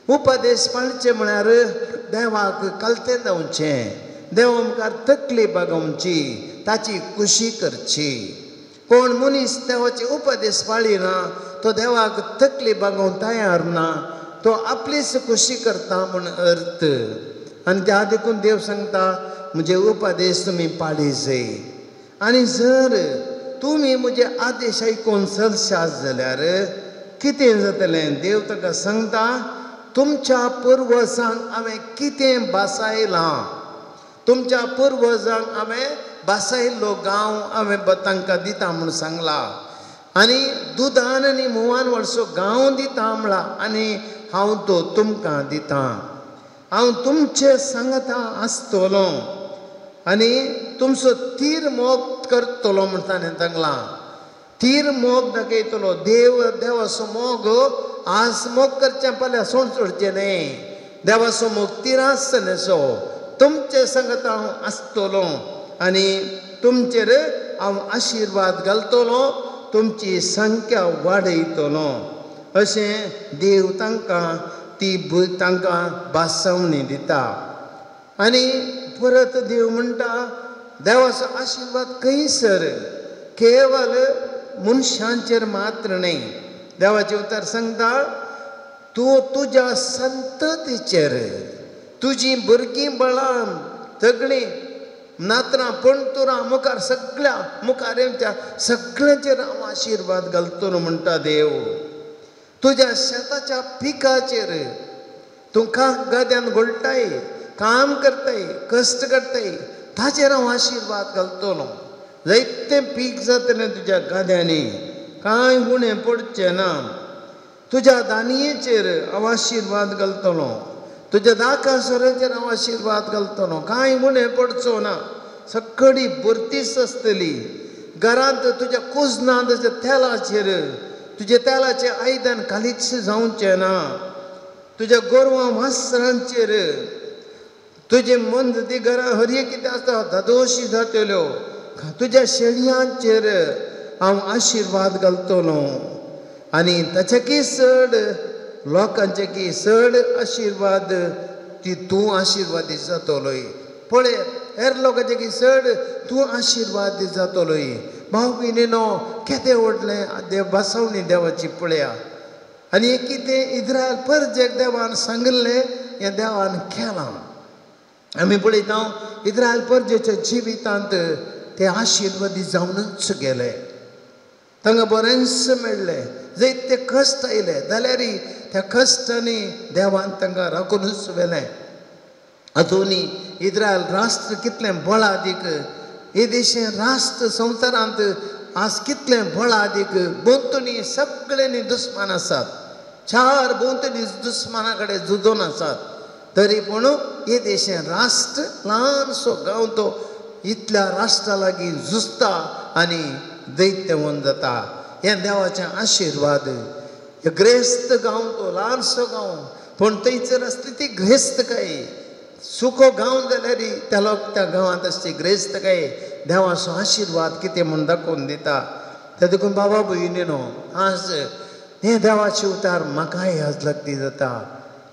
उपदेश पाळचे म्हळ्यार देवाक कलतें जावचें, देवा मुखार तकली बागोवची, ताची खुशी करची. कोण मनीस देवाचे उपदेश पाळिना तो देवाक तकली बागोवंक तयार ना, तो आपलीच खुशी करता म्हूण अर्थ. आनी त्या देखून देव सांगता म्हजे उपदेश तुमी पाळी जाय आनी जर तुमी म्हजे आदेश आयकून चलशात जाल्यार कितें जातलें? देव ताका सांगता तुमच्या पुर्वजांक हांवें कितें भासायलां, तुमच्या पुर्वजांक हांवें भासायल्लो गांव हांवें तांकां दिता म्हूण सांगला आनी दुदान आनी म्होंवान व्हडसो गांव दिता म्हणला आनी हांव तो तुमकां दितां. हांव तुमचे सांगता आसतलो आनी तुमचो तीर मोग करतलो म्हूण ताणें सांगलां. तीर मोग दाखयतलो देव. देवाचो मोग आज मोग करचें पळय सोड सोडचें न्हय. देवाचो मोग तिरासनेचो. तुमचे सांगता हांव आसतलो आनी तुमचेर हांव आशिर्वाद घालतलो, तुमची संख्या वाडयतलो. अशें देव तांकां ती तांकां भासावणी दिता. आनी परत देव म्हणटा देवाचो आशिर्वाद खंयसर केवल मनशांचेर मात्र न्हय. देवाचें उतर सांगता तूं तुज्या संततीचेर, तुजी भुरगीं बळां सगळीं नातरां पणतुरां मुखार सगळ्या मुखार येवच्या सगळ्यांचेर हांव आशिर्वाद घालतलो म्हणटा देव. तुज्या शेताच्या पिकाचेर तूं गाद्यान घोळटाय, काम करताय, कश्ट करताय, ताचेर हांव आशिर्वाद घालतलो. जायतें पीक जातलें तुज्या गाद्यांनी, कांय उणें पडचें ना. तुज्या दानयेचेर हांव आशिर्वाद घालतलो, तुज्या दाकासराचेर हांव आशिर्वाद घालतलो, कांय उणें पडचो ना. सगळी भरतीच आसतली. घरांत तुज्या कुजनांत तुज्या तेलाचेर, तुज्या तेलाचें आयदन खालीच जावचें ना. तुज्या गोरवां वासरांचेर, तुजे मंद ती घरां हर एक कितें आसता धादोशी जातल्यो. तुज्या शेळयांचेर हांव आशिर्वाद घालतलो आनी ताच्याकी चड लोकांचे की चड आशिर्वाद ती तूं आशिर्वादी जातलोय. पळय हेर लोकांचे की चड तूं आशिर्वादी जातलोय. भाव भयणीनो केदें व्हडलें देव भासावणी देवाची पळया. आनी कितें इस्रायल परजेक देवान सांगिल्लें हें देवान केलां. आमी पळयता इस्रायल परजेच्या जिवितांत ते आशिर्वादी जावनूच गेले. तांकां बरेंच मेळ्ळें, जायते कश्ट आयले जाल्यार त्या कश्टांनी देवान तांकां राखुनूच व्हेलें. आजूनी इस्रायल राष्ट्र कितलें बळादीक, येदेशें राष्ट्र संवसारांत आज कितलें बळादीक. भोंवतणी सगळ्यांनी दुस्मान आसात, चार भोंवतणी दुस्माना कडेन झुजून आसात, तरी पूण येदेशें राष्ट्र ल्हानसो गांव तो इतल्या राष्ट्रा लागीं झुजता आनी दैत्यवन जाता. हें देवाचें आशिर्वाद. ग्रेस्त गांव तो ल्हानसो गांव, पूण थंयसर आसली ती ग्रेस्तकाय. सुको गांव जाल्यार त्या लोक त्या गांवांत आसची ग्रेस्तकाय देवाचो आशिर्वाद कितें म्हूण दाखोवन दिता. ते देखून बाबा भयणीनो आज हें देवाचें उतार म्हाकाय आज लागती जाता.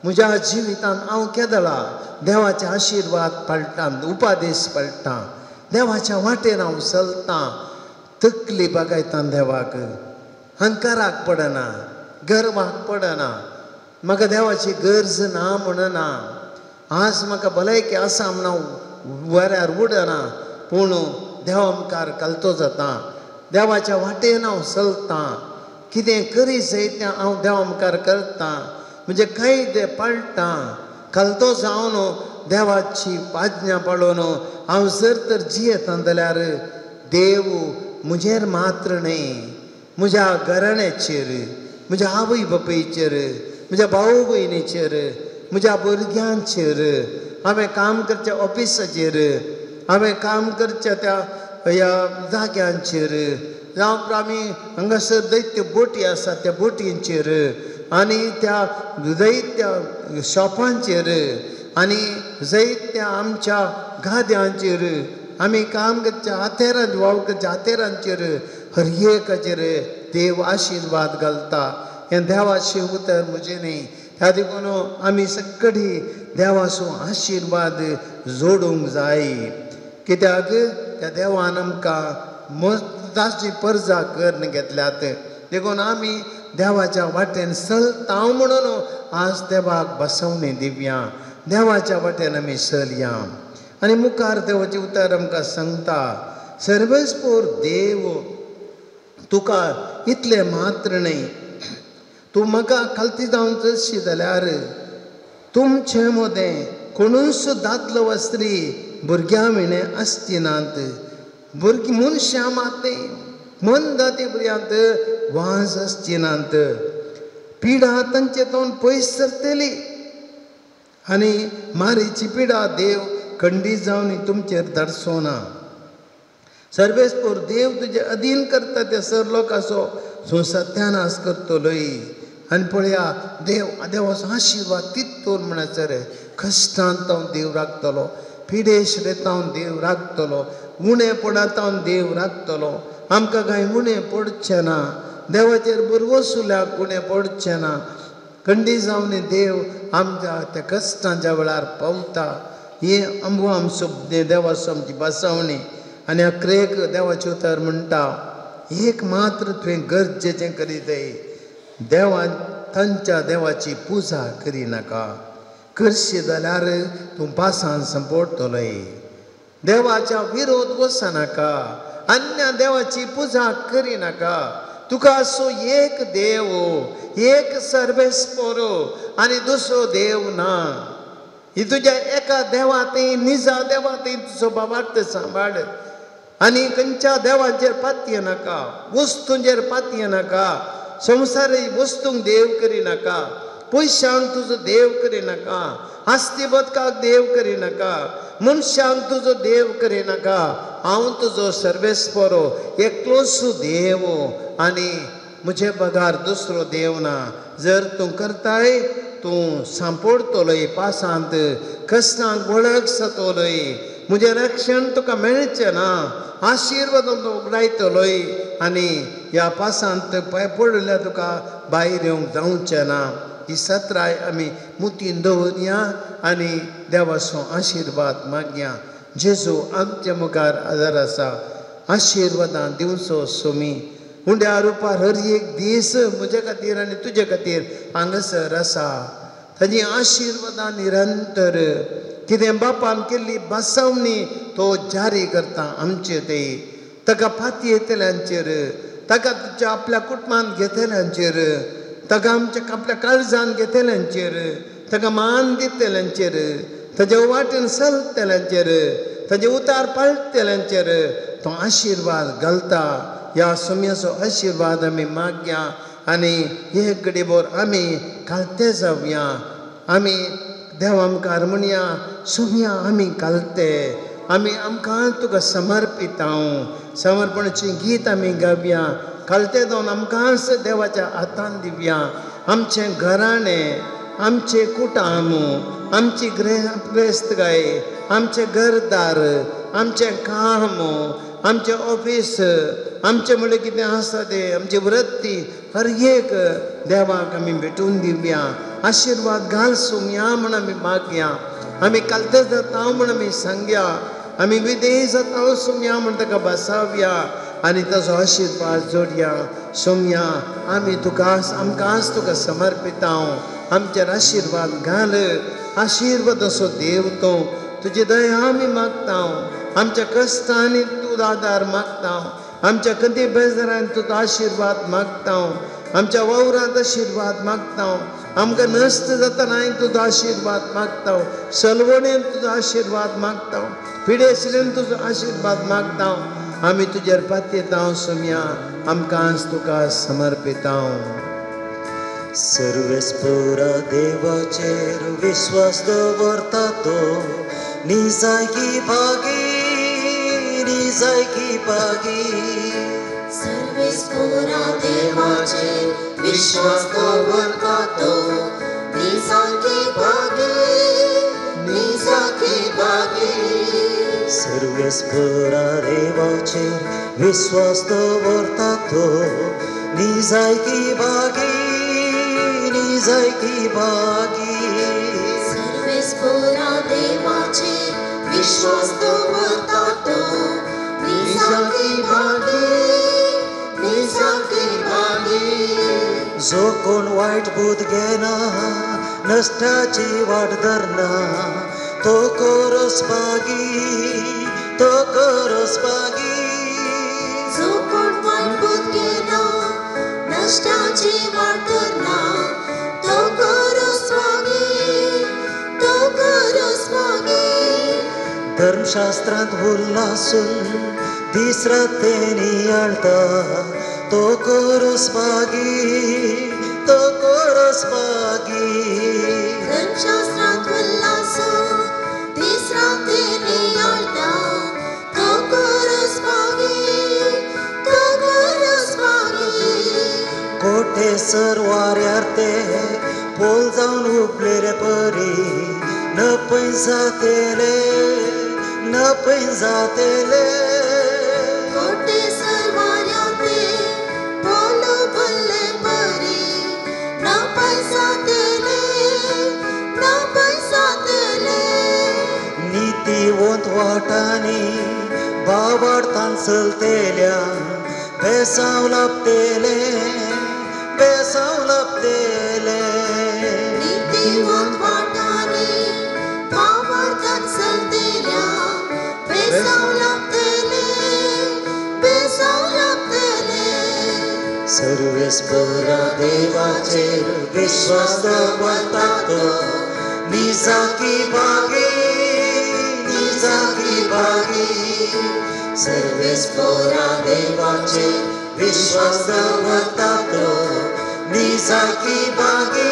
म्हज्या जिवितांत हांव केदळा देवाचे आशिर्वाद पाळटां, उपादेश पाळटां, देवाच्या वाटेन हांव चलतां, तकली बागयता देवाक, हंकाराक पडना, गर्वाक पडना, म्हाका देवाची गरज ना म्हणना. आज म्हाका भलायकी आसा म्हण हांव वऱ्यार उडना, पूण देवा मुखार घालतो जाता, देवाच्या वाटेन हांव चलतां, कितें करी जाय तें हांव देवा मुखार करतां, म्हणजे कायदे पाळटां, घालतो जावन देवाची आज्ञा पाळून हांव जर तर जियेता जाल्यार देव म्हजेर मात्र न्हय, म्हज्या घराण्याचेर, म्हज्या आवय बापायचेर, म्हज्या भाव भयणीचेर, म्हज्या भुरग्यांचेर, हांवें काम करच्या ऑफिसाचेर, हांवें काम करच्या त्या ह्या जाग्यांचेर, जावं आमी हांगासर दैत्य बोटी आसात त्या बोटींचेर आनी त्या जायत्या शॉपांचेर आनी जायत्या आमच्या गाद्यांचेर, आमी काम करच्या हातेरां वावर करच्या हातेरांचेर, हर एकाचेर देव आशिर्वाद घालता. हें देवाचें उतर म्हजें न्ही, ह्या देखून आमी सगळी देवाचो आशिर्वाद जोडूंक जाय. कित्याक त्या देवान आमकां मस्ताची परजा करून घेतल्यात. देखून आमी देवाच्या वाटेन चलता म्हणून आज देवाक बसवणी दिवया, देवाच्या वाटेन आमी चलया. आनी मुखार देवाचें उतर आमकां सांगता, सर्वेस्पोर देव तुका इतलें मात्र न्हय, तूं म्हाका खालती जावन चलशी जाल्यार तुमचे मदें कोणूच दादलो वा स्त्री भुरग्यां विणें आसची नात. भुरगीं मनशां मात न्हय, मन जाती भुरग्यांत वाज आसची नात. पिडा तांचे तोंड पयस सरतली आनी मारीची पिडा देव खंडीत जावन तुमचेर धाडचो ना. सर्वेस्पोर देव तुजे अधीन करता ते सर लोकांचो सत्यानाश करतलोय. आनी पळया देव देवाचो आशिर्वाद तितूर म्हणसर कश्टांत हांव देव राखतलो, पिडेश्रेतावन देव राखतलो, उणेपणांत देव राखतलो. आमकां कांय उणें पडचें ना, देवाचेर भरवंसुल्याक उणें पडचें ना. खंडी जावन देव आमच्या त्या कश्टांच्या वेळार पावता. ही आमगो आमचो देवाचो आमची बसवणी. आनी अकरेक देवाचें उतर म्हणटा, एक मात्र तुवें गरजेचें करीत, देवा तांच्या देवाची पुजा करिनाका, करशी जाल्यार तूं पासान संपडटलोय. देवाच्या विरोध वचनाका, अन्य देवाची पुजा करिनाका. तुका असो एक देव, एक सर्वेस्पोर आनी दुसरो देव ना. ही तुज्या एका देवा थंय, निजा देवा थंय तुजो बाबार्थ सांबाळ. आनी खंयच्या देवाचेर पातये नाका, वस्तूंचेर पातये नाका, संवसारी वस्तूंक देव करिनाका, पयशांक तुजो देव करिनाका, आस्ती बदकाक देव करिनाका, मनशांक तुजो देव करिनाका. हांव तुजो सर्वेस्पोरो एकलोच देव आनी म्हजे बगार दुसरो देव ना. जर तूं करताय तूं सांपडटलोय पासांत, कश्टांक वळख जातलोय, म्हजें रक्षण तुका मेळचें ना, आशिर्वाद उगडायतलोय आनी ह्या पासांत पडल्या तुका भायर येवंक जावचें ना. ही सत्राय आमी मुतीन दवरया आनी देवाचो आशिर्वाद मागया. जेजू आमच्या मुखार आदार आसा, आशिर्वादान दिवचो सोमी. उंड्या रुपार हर एक दीस म्हजे खातीर आनी तुजे खातीर हांगासर आसा. ताजी आशिर्वादां निरंतर कितें बापान केल्ली बसवणी तो जारी करता आमचे ते. ताका पातयेतल्यांचेर, ताका तुज्या आपल्या कुटुंबांत घेतल्यांचेर, ताका आमच्या आपल्या काळजान घेतल्यांचेर, ताका मान दितल्यांचेर, ताज्या वाटेन चलतल्यांचेर, ताजे उतार पाळटल्यांचेर तो आशिर्वाद घालता. ह्या सोम्याचो आशिर्वाद आमी मागया आनी एक घडीभर आमी कालते जावया. आमी देवा मुखार म्हणया, सोम्या आमी कालते, आमी आमकां तुका समर्पिता. समर्पणाचें गीत आमी गावया. कालते जावन आमकांच देवाच्या हातान दिवया. आमचें घराणें, आमचें कुटुंब, आमची ग्रेस्तकाय, आमचें घरदार, आमचें काम, आमचें ऑफीस, आमचें म्हणल्यार कितें आसा तें, आमची वृत्ती, हर एक देवाक आमी भेटून दिवया. आशिर्वाद घाल सोमया म्हण आमी मागया. आमी कालते जाता म्हण आमी सांगया. आमी विदेश जाता सोमया म्हण ताका बसावया आनी ताजो आशिर्वाद जोडया. सोमया आमी तुका, आमकांच तुका समर्पिता. आमचेर आशिर्वाद घाल, आशिर्वाद असो देव तो. तुजी दया आमी मागता. आमच्या कश्टांनी तुजो आदार मागता. आमच्या कदी बेजारान तुजो आशिर्वाद मागता. आमच्या वावरांत आशिर्वाद मागता. आमकां नश्ट जातना तुजो आशिर्वाद मागता. सलवणेन तुजो आशिर्वाद मागता. पिडेसरेन तुजो आशिर्वाद मागता. आमी तुजेर पातयेता सोमया, आमकांच तुका समर्पिता. सर्वेस्पोरा देवाचेर विश्वास दवरता तो निजायकी भागी, निजायकी भागी. सर्वेस्पोरा देवाचेर विश्वास दवरता तो निजायकी भागी, निजायकी भागी. सर्वेस्पोरा देवाचेर विश्वास दवरता तो निजायकी भागी, निजायकी भागी. सर्वेस्पोरा देवाचेर विश्वास दवरता तो निजायकी भागी, निजायकी भागी. जो कोण वायट बूद घेना, नश्टाची वाट धरना, तो कोरोस भागी, तो कोरोस भागी. जो कोण वायट बूद घेना, नश्टाची वाट धरना, तो कोरोस भागी, तो कोरोस भागी. धर्मशास्त्रांत उल्लासून दीस रात ते नियाळता, तो कोरोस भागी, तो कोरोस भागी. धर्मशास्त्रांत उल्लासून दीस रात ते नियाळता, तो कोरोस भागी, तो कोरोस भागी. कोटेसर वाऱ्यार ते पोल जावन उबलेले परी, न पै जातेले, न पै जातेले. कोटेसर वाऱ्यार ते पोल उबल्ले परी, न पै जातेले, न पै जातेले. नीतिवंत वाटांनी बावार्थान चलतेल्या, बेसांव लाभतेले, बेसांव लाभतेले. नीतिवंत वाटांनी बावार्थान चलतेल्या, बेसांव लाभतेले, बेसांव लाभतेले. सर्वेस्पोरा देवाचेर विश्वास दवरता तो निजाकी भागी, निजाकी भागी. सर्वेस्पोरा देवाचेर विश्वास दवरता तो निजाकी भागी,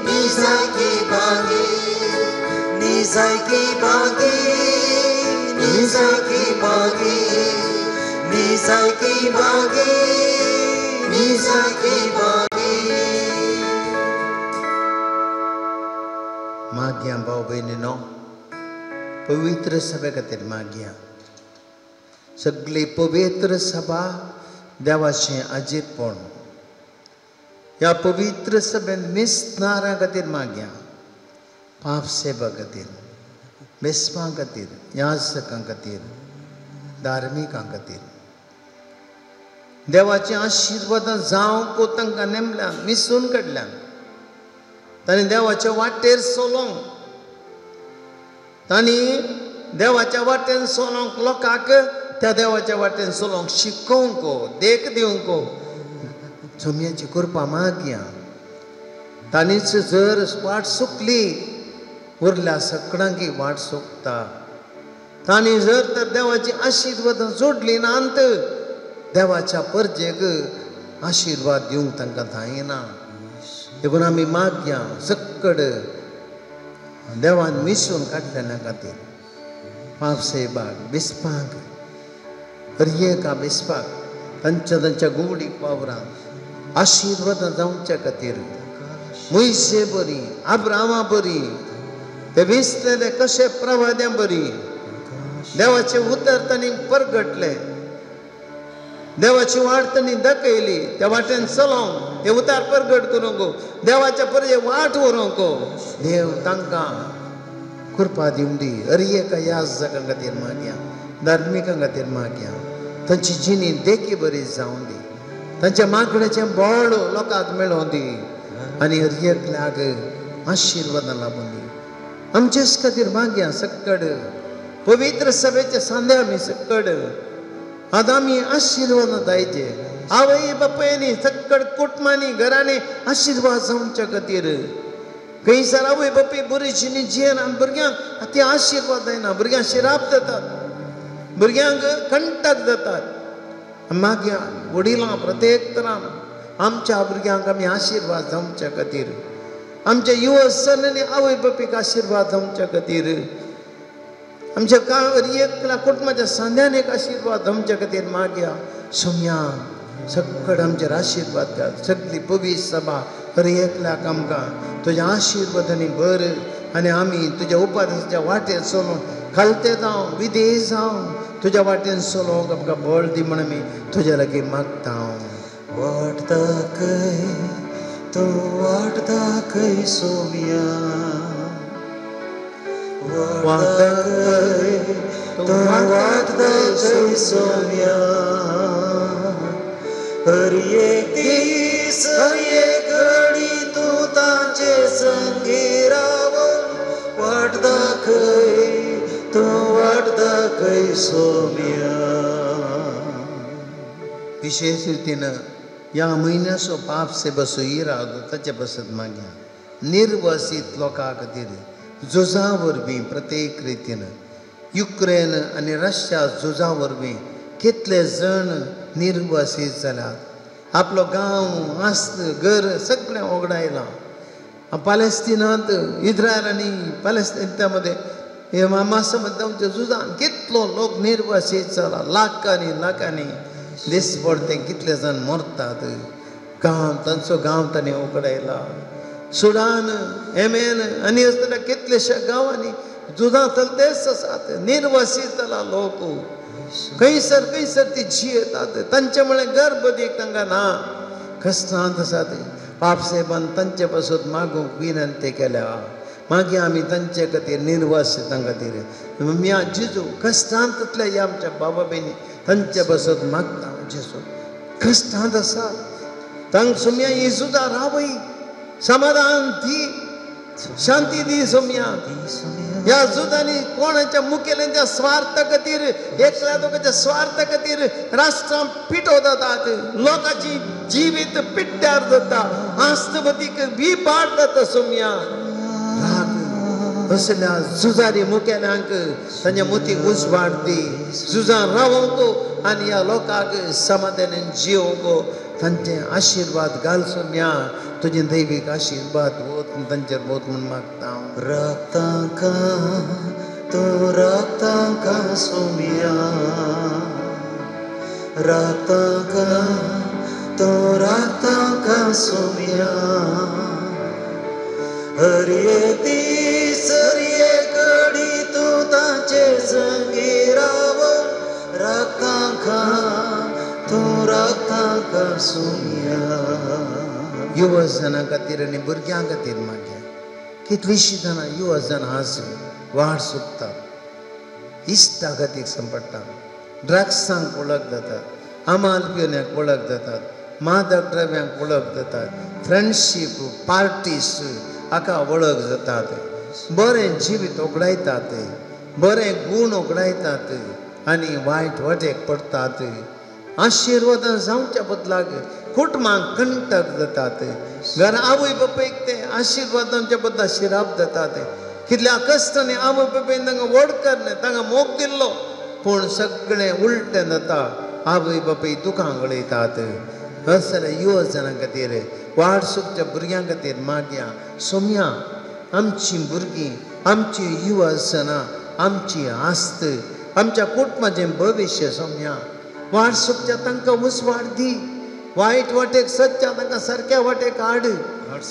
निजाकी भागी, निजाकी भागी, निजाकी भागी, निजाकी भागी, निजाकी भागी. मागया भाव भयणीनो, पवित्र सभे खातीर मागया. सगळी पवित्र सभा देवाचें आजीरपण. ह्या पवित्र सभेन मिसनारां खातीर मागया, पाप सेवा खातीर, बेस्मां खातीर, याजकां खातीर, धार्मिकां खातीर. देवाचें आशिर्वादां जावंक तांकां नेमल्यान मिसून काडल्यान, तांणी देवाच्या वाटेर सोलोंक, तांणी देवाच्या वाटेन सोलोंक लोकांक, त्या देवाच्या वाटेन सोलोंक शिकोवंक, देख दिवंक सोम्याची कृपा मागया. तांणीच जर वाट सुकली, उरल्या सगळ्यांकी वाट सुकता. तांणी जर तर देवाची आशिर्वादां जोडली ना अंत देवाच्या परजेक आशिर्वाद दिवंक तांकां जायना. देखून आमी मागया सक्कड देवान मिसून काडलेल्या खातीर, पाप सेबाक, बिस्पाक, हर एका बिस्पाक तांच्या तांच्या गुवडीक वावरान आशिर्वादां जावच्या खातीर, मुयसे बरी, आब्रामा बरी, ते विसलेले कशे प्रवाद्यां बरी देवाचें उतर तांणी परगटलें, देवाची वाट तांणी दाखयली, त्या वाटेन चलोवंक, ते उतार परगट करूंक, देवाच्या परजे वाट व्हरूंक देव तांकां कृपा दिवं दी. हर एका याजकां खातीर मागया, धार्मिकां खातीर मागया, तांची जिणी देखी बरी जावं दी, तांच्या मागण्याचें बळ लोकांक मेळों दी आनी हर एकल्याक आशिर्वादां लाबूं दी. आमचेच खातीर मागया सक्कड पवित्र सभेचे सांदे आमी सक्कड आतां आमी आशिर्वादां जायचे. आवय बापायनी सक्कड कुटुंबांनी घरांनी आशिर्वाद जावच्या खातीर. खंयसर आवय बापूय बरी जिणी जियेना आनी भुरग्यांक ती आशिर्वाद जायना, भुरग्यांक शिराप जातात, भुरग्यांक कंटक जातात. मागीर वडिलां प्रत्येक तरान आमच्या भुरग्यांक आमी आशिर्वाद जावच्या खातीर, आमच्या युवा सन्नी आवय बापूयक आशिर्वाद जावच्या खातीर, आमच्या कांय एकल्या कुटुंबाच्या सांद्यान एक आशिर्वाद आमच्या खातीर मागया. सोम्या सक्कड आमचेर आशिर्वाद घाल. सगळी पवित्र सभा हर एकल्याक आमकां तुज्या आशिर्वादांनी भर आनी आमी तुज्या उपादाच्या वाटेर चलोवन खालते जावं विदेश जावं तुज्या वाटेन चलोवंक आमकां बळ दी म्हण आमी तुज्या लागीं मागता. वाट दाखय तूं वाट दाखय सोम्या, वाट दाखय तूं वाट दाखय सोम्या। हर एक दीस हर एक घडी तूं तांचे संगी रावून वाट दाखय तूं वाट दाखय सोम्या। विशेष रितीन ह्या म्हयन्याचो पाप सेबसो इरादो ताचे पासत मागया निर्वसीत लोकां खातीर झुजा वरवीं प्रत्येक रितीन युक्रेन आनी रशिया झुजा वरवीं कितले जण निर्वसीत जाल्यात। आपलो गांव आस्त घर सगळें ओगडायलां। पालेस्तिनांत इस्रायल आनी पालेस्तीन मदें हे मामासा झुजान कितलो लोक निर्वसीत जाला, लाखांनी लाखांनी दिसपडते कितले जाण मरतात। गांव तांचो गांव तांणी उकडायला। सुडान एमेन आनी असल्या कितलेश्या गांवांनी झुजां चलतेच आसात, निर्वसीत जाला लोक। खंयसर खंयसर ती जियेतात, तांचे म्हळ्यार गर्भदीक तांकां ना, कश्टांत आसात। पापसेबान तांचे पासत मागूंक विनंती केल्या। मागीर आमी तांचे खातीर निर्वासितां खातीर मिया जेजू कश्टांतल्या ह्या आमच्या बाबा भयणी तांचे पासत मागता जेजू कश्टांत आसा तांकां सोम्या ही सुद्दां रावय, समाधान दी, शांती दी सोम्या। ह्या झुजांनी कोणाच्या मुखेल्यांच्या स्वार्था खातीर एकल्या दोगांच्या स्वार्था खातीर राष्ट्रां पिटोवतात, लोकांची जिवीत पिड्ड्यार जाता, आस्तबतीक बिबाड जाता सोम्या। राग असल्या झुजारी मुखेल्यांक तांच्या मुतीक उजवाड दी, झुजां रावोंक आनी ह्या लोकांक समाधानान जिवोंक तांचे आशिर्वाद घाल सोम्या। तुजें दैवीक आशिर्वाद वत तांचेर वत म्हूण मागता हांव। राखतांका तूं राखतांका सोम्या, राखतांका तूं राखतांका सोम्या। हर एक दीस हर एक घडी तूं तांचे संगी रावून राखतांका तूं राखतांका सोम्या। युवा जणां खातीर आनी भुरग्यां खातीर मागया। कितलींशीं जाणां युवा जाणां आज वाट सोदतात, इश्टा खातीर सांपडटात, ड्रग्सांक वळख जातात, अमाल पिवण्याक वळख जातात, मादक द्रव्यांक वळख जातात, फ्रेंडशीप पार्टीस हाका वळख जातात, बरें जिवीत ओगडायतात, बरें गूण ओगडायतात आनी वायट वाटेक पडटात। आशिर्वादां जावच्या बदलाक कुटुंबांक कंटक जातात, घर आवय बापायक ते आशिर्वादांच्या बदला शिराप जातात। कितल्या कश्टांनी आवय बापायन तांकां व्हड करलें, तांकां मोग दिल्लो, पूण सगळें उलटें जाता, आवय बापाय दुकां गळयतात। असल्या युवा जणां खातीर वाट सोदच्या भुरग्यां खातीर मागया सोम्या। आमचीं भुरगीं, आमची युवा जणां, आमची आस्त, आमच्या कुटुंबाचें भविश्य सोम्या। वाट सोदच्या तांकां उजवाड दी, वायट वाटेक सदच्या तांकां सारक्या वाटेक हाड।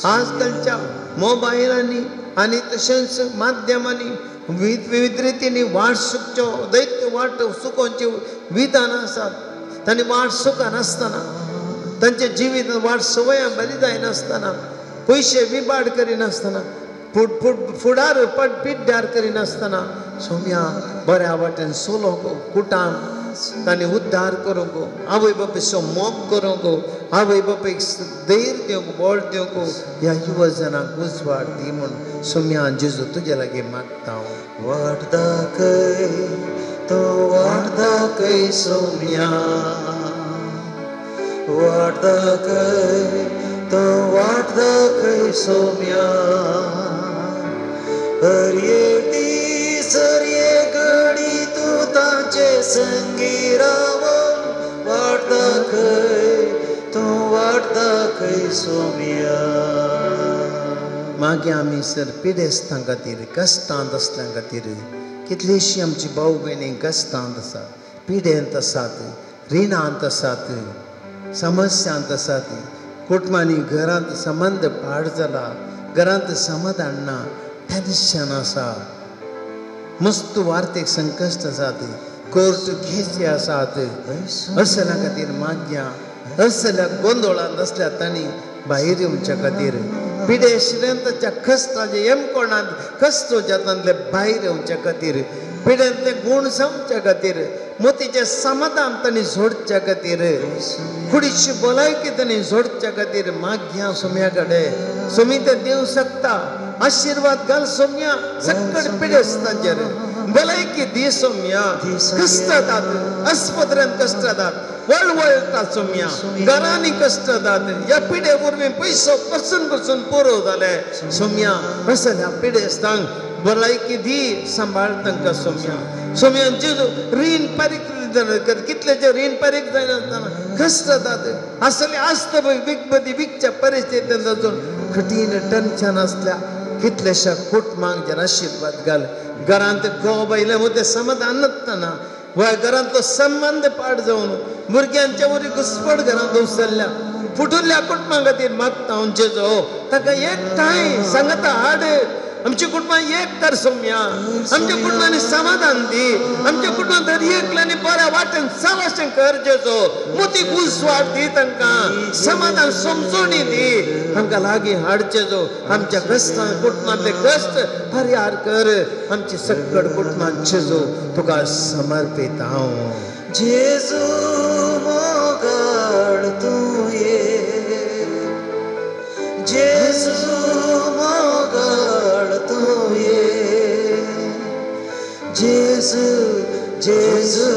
आज तांच्या मोबायलांनी आनी तशेंच माध्यमांनी विविध विविध रितींनी वाट सुकच्यो दैत्य वाट सुकोवच्यो विधानां आसात। तांणी वाट सुकनासतना तांच्या जिवीत वाट संवयां बरी जायनासतना, पयशे विबाड करिनासतना, फुडार पिड्ड्यार करिनासतना सोम्या बऱ्या वाटेन सोलोंक कुटाम तांणी उद्धार करूंक, आवय बापायचो मोग करूंक, आवय बापायक धैर्य दिवंक, बळ दिवंक ह्या युवा जणांक उजवाड दी म्हूण सोम्या जेजू तुजे लागीं मागता हांव। वाट दाखय तूं वाट दाखय सोम्या, वाट दाखय तूं वाट दाखय सोम्या। हर एक दीस हर एक घडी तूं तांचे संगी रावून वाट दाखय तूं वाट दाखय सोम्या। मागीर आमी सर पिडेस्तां खातीर, कश्टांत आसल्यां खातीर, कितलीशीं आमची भाव भयणी कश्टांत आसात, पिडेंत आसात, रिणांत आसात, समस्यांत आसात, कुटुंबांनी घरांत संबंद पाड जाला, घरांत समाधान ना, टेन्शन आसा, मस्त वार्तीक संकश्ट आसात, कोर्ट केसी आसात। असल्या खातीर मागया, असल्या गोंदळांत आसल्या तांणी भायर येवच्या खातीर पिडेशिल्ल्यान कश्टाचे येमकोणांत कश्ट जातांतले भायर येवच्या खातीर पिड्यांतले गूण जावच्या खातीर मोतीचें समाधान तांणी जोडच्या खातीर कुडीची भलायकी तांणी जोडच्या खातीर मागया सोम्या कडेन सोमी ते दिवं शकता आशिर्वाद घाल सोम्या सकट पिडेस्तांचेर भलायकी दी सोम्या कश्ट जातात आस्पत्र्यांत कश्ट जातात वळवळटा सोम्या घरांनी कश्ट जातात ह्या पिडे वरवीं पयसो परसून परसून पुरो जाले सोम्या असल्या पिडेस्तांक भलायकी दी सांबाळ तांकां सोम्या सोम्या रीण फारीक कितलेचे रीण फारीक जायनासतना कश्ट जातात असले आसता पळय विकपदी विकच्या परिस्थितींत वचून कठीण टेन्शन आसल्या कितल्याश्या कुटुंबांक जेन्ना आशिर्वाद घाल घरांत घोव बायले मदें समाधान नासतना वा घरांतलो संबंद पाड जावन भुरग्यांच्या वरी घुसपट घरांत उसल्ल्या फुटुल्ल्या कुटुंबा खातीर मागता आमचे जो ताका एकठांय सांगता हाड आमच्या कुटुंबां एक तर सोम्या आमच्या कुटुंबांनी समाधान दी आमच्या कुटुंबांत दर एकल्यानी बऱ्या वाटेन चल कर जेजो मोती उजवाड दी तांकां समाधान समजोणी दी आमकां लागीं हाडचे जो आमच्या कश्टां कुटुंबांतले कश्ट परिहार कर आमची सकट कुटुंबांचे जो तुका समर्पीत हांव जेजू मोगाळ तूं ये जेजू मोगाळ तूं ये जेजू जेजू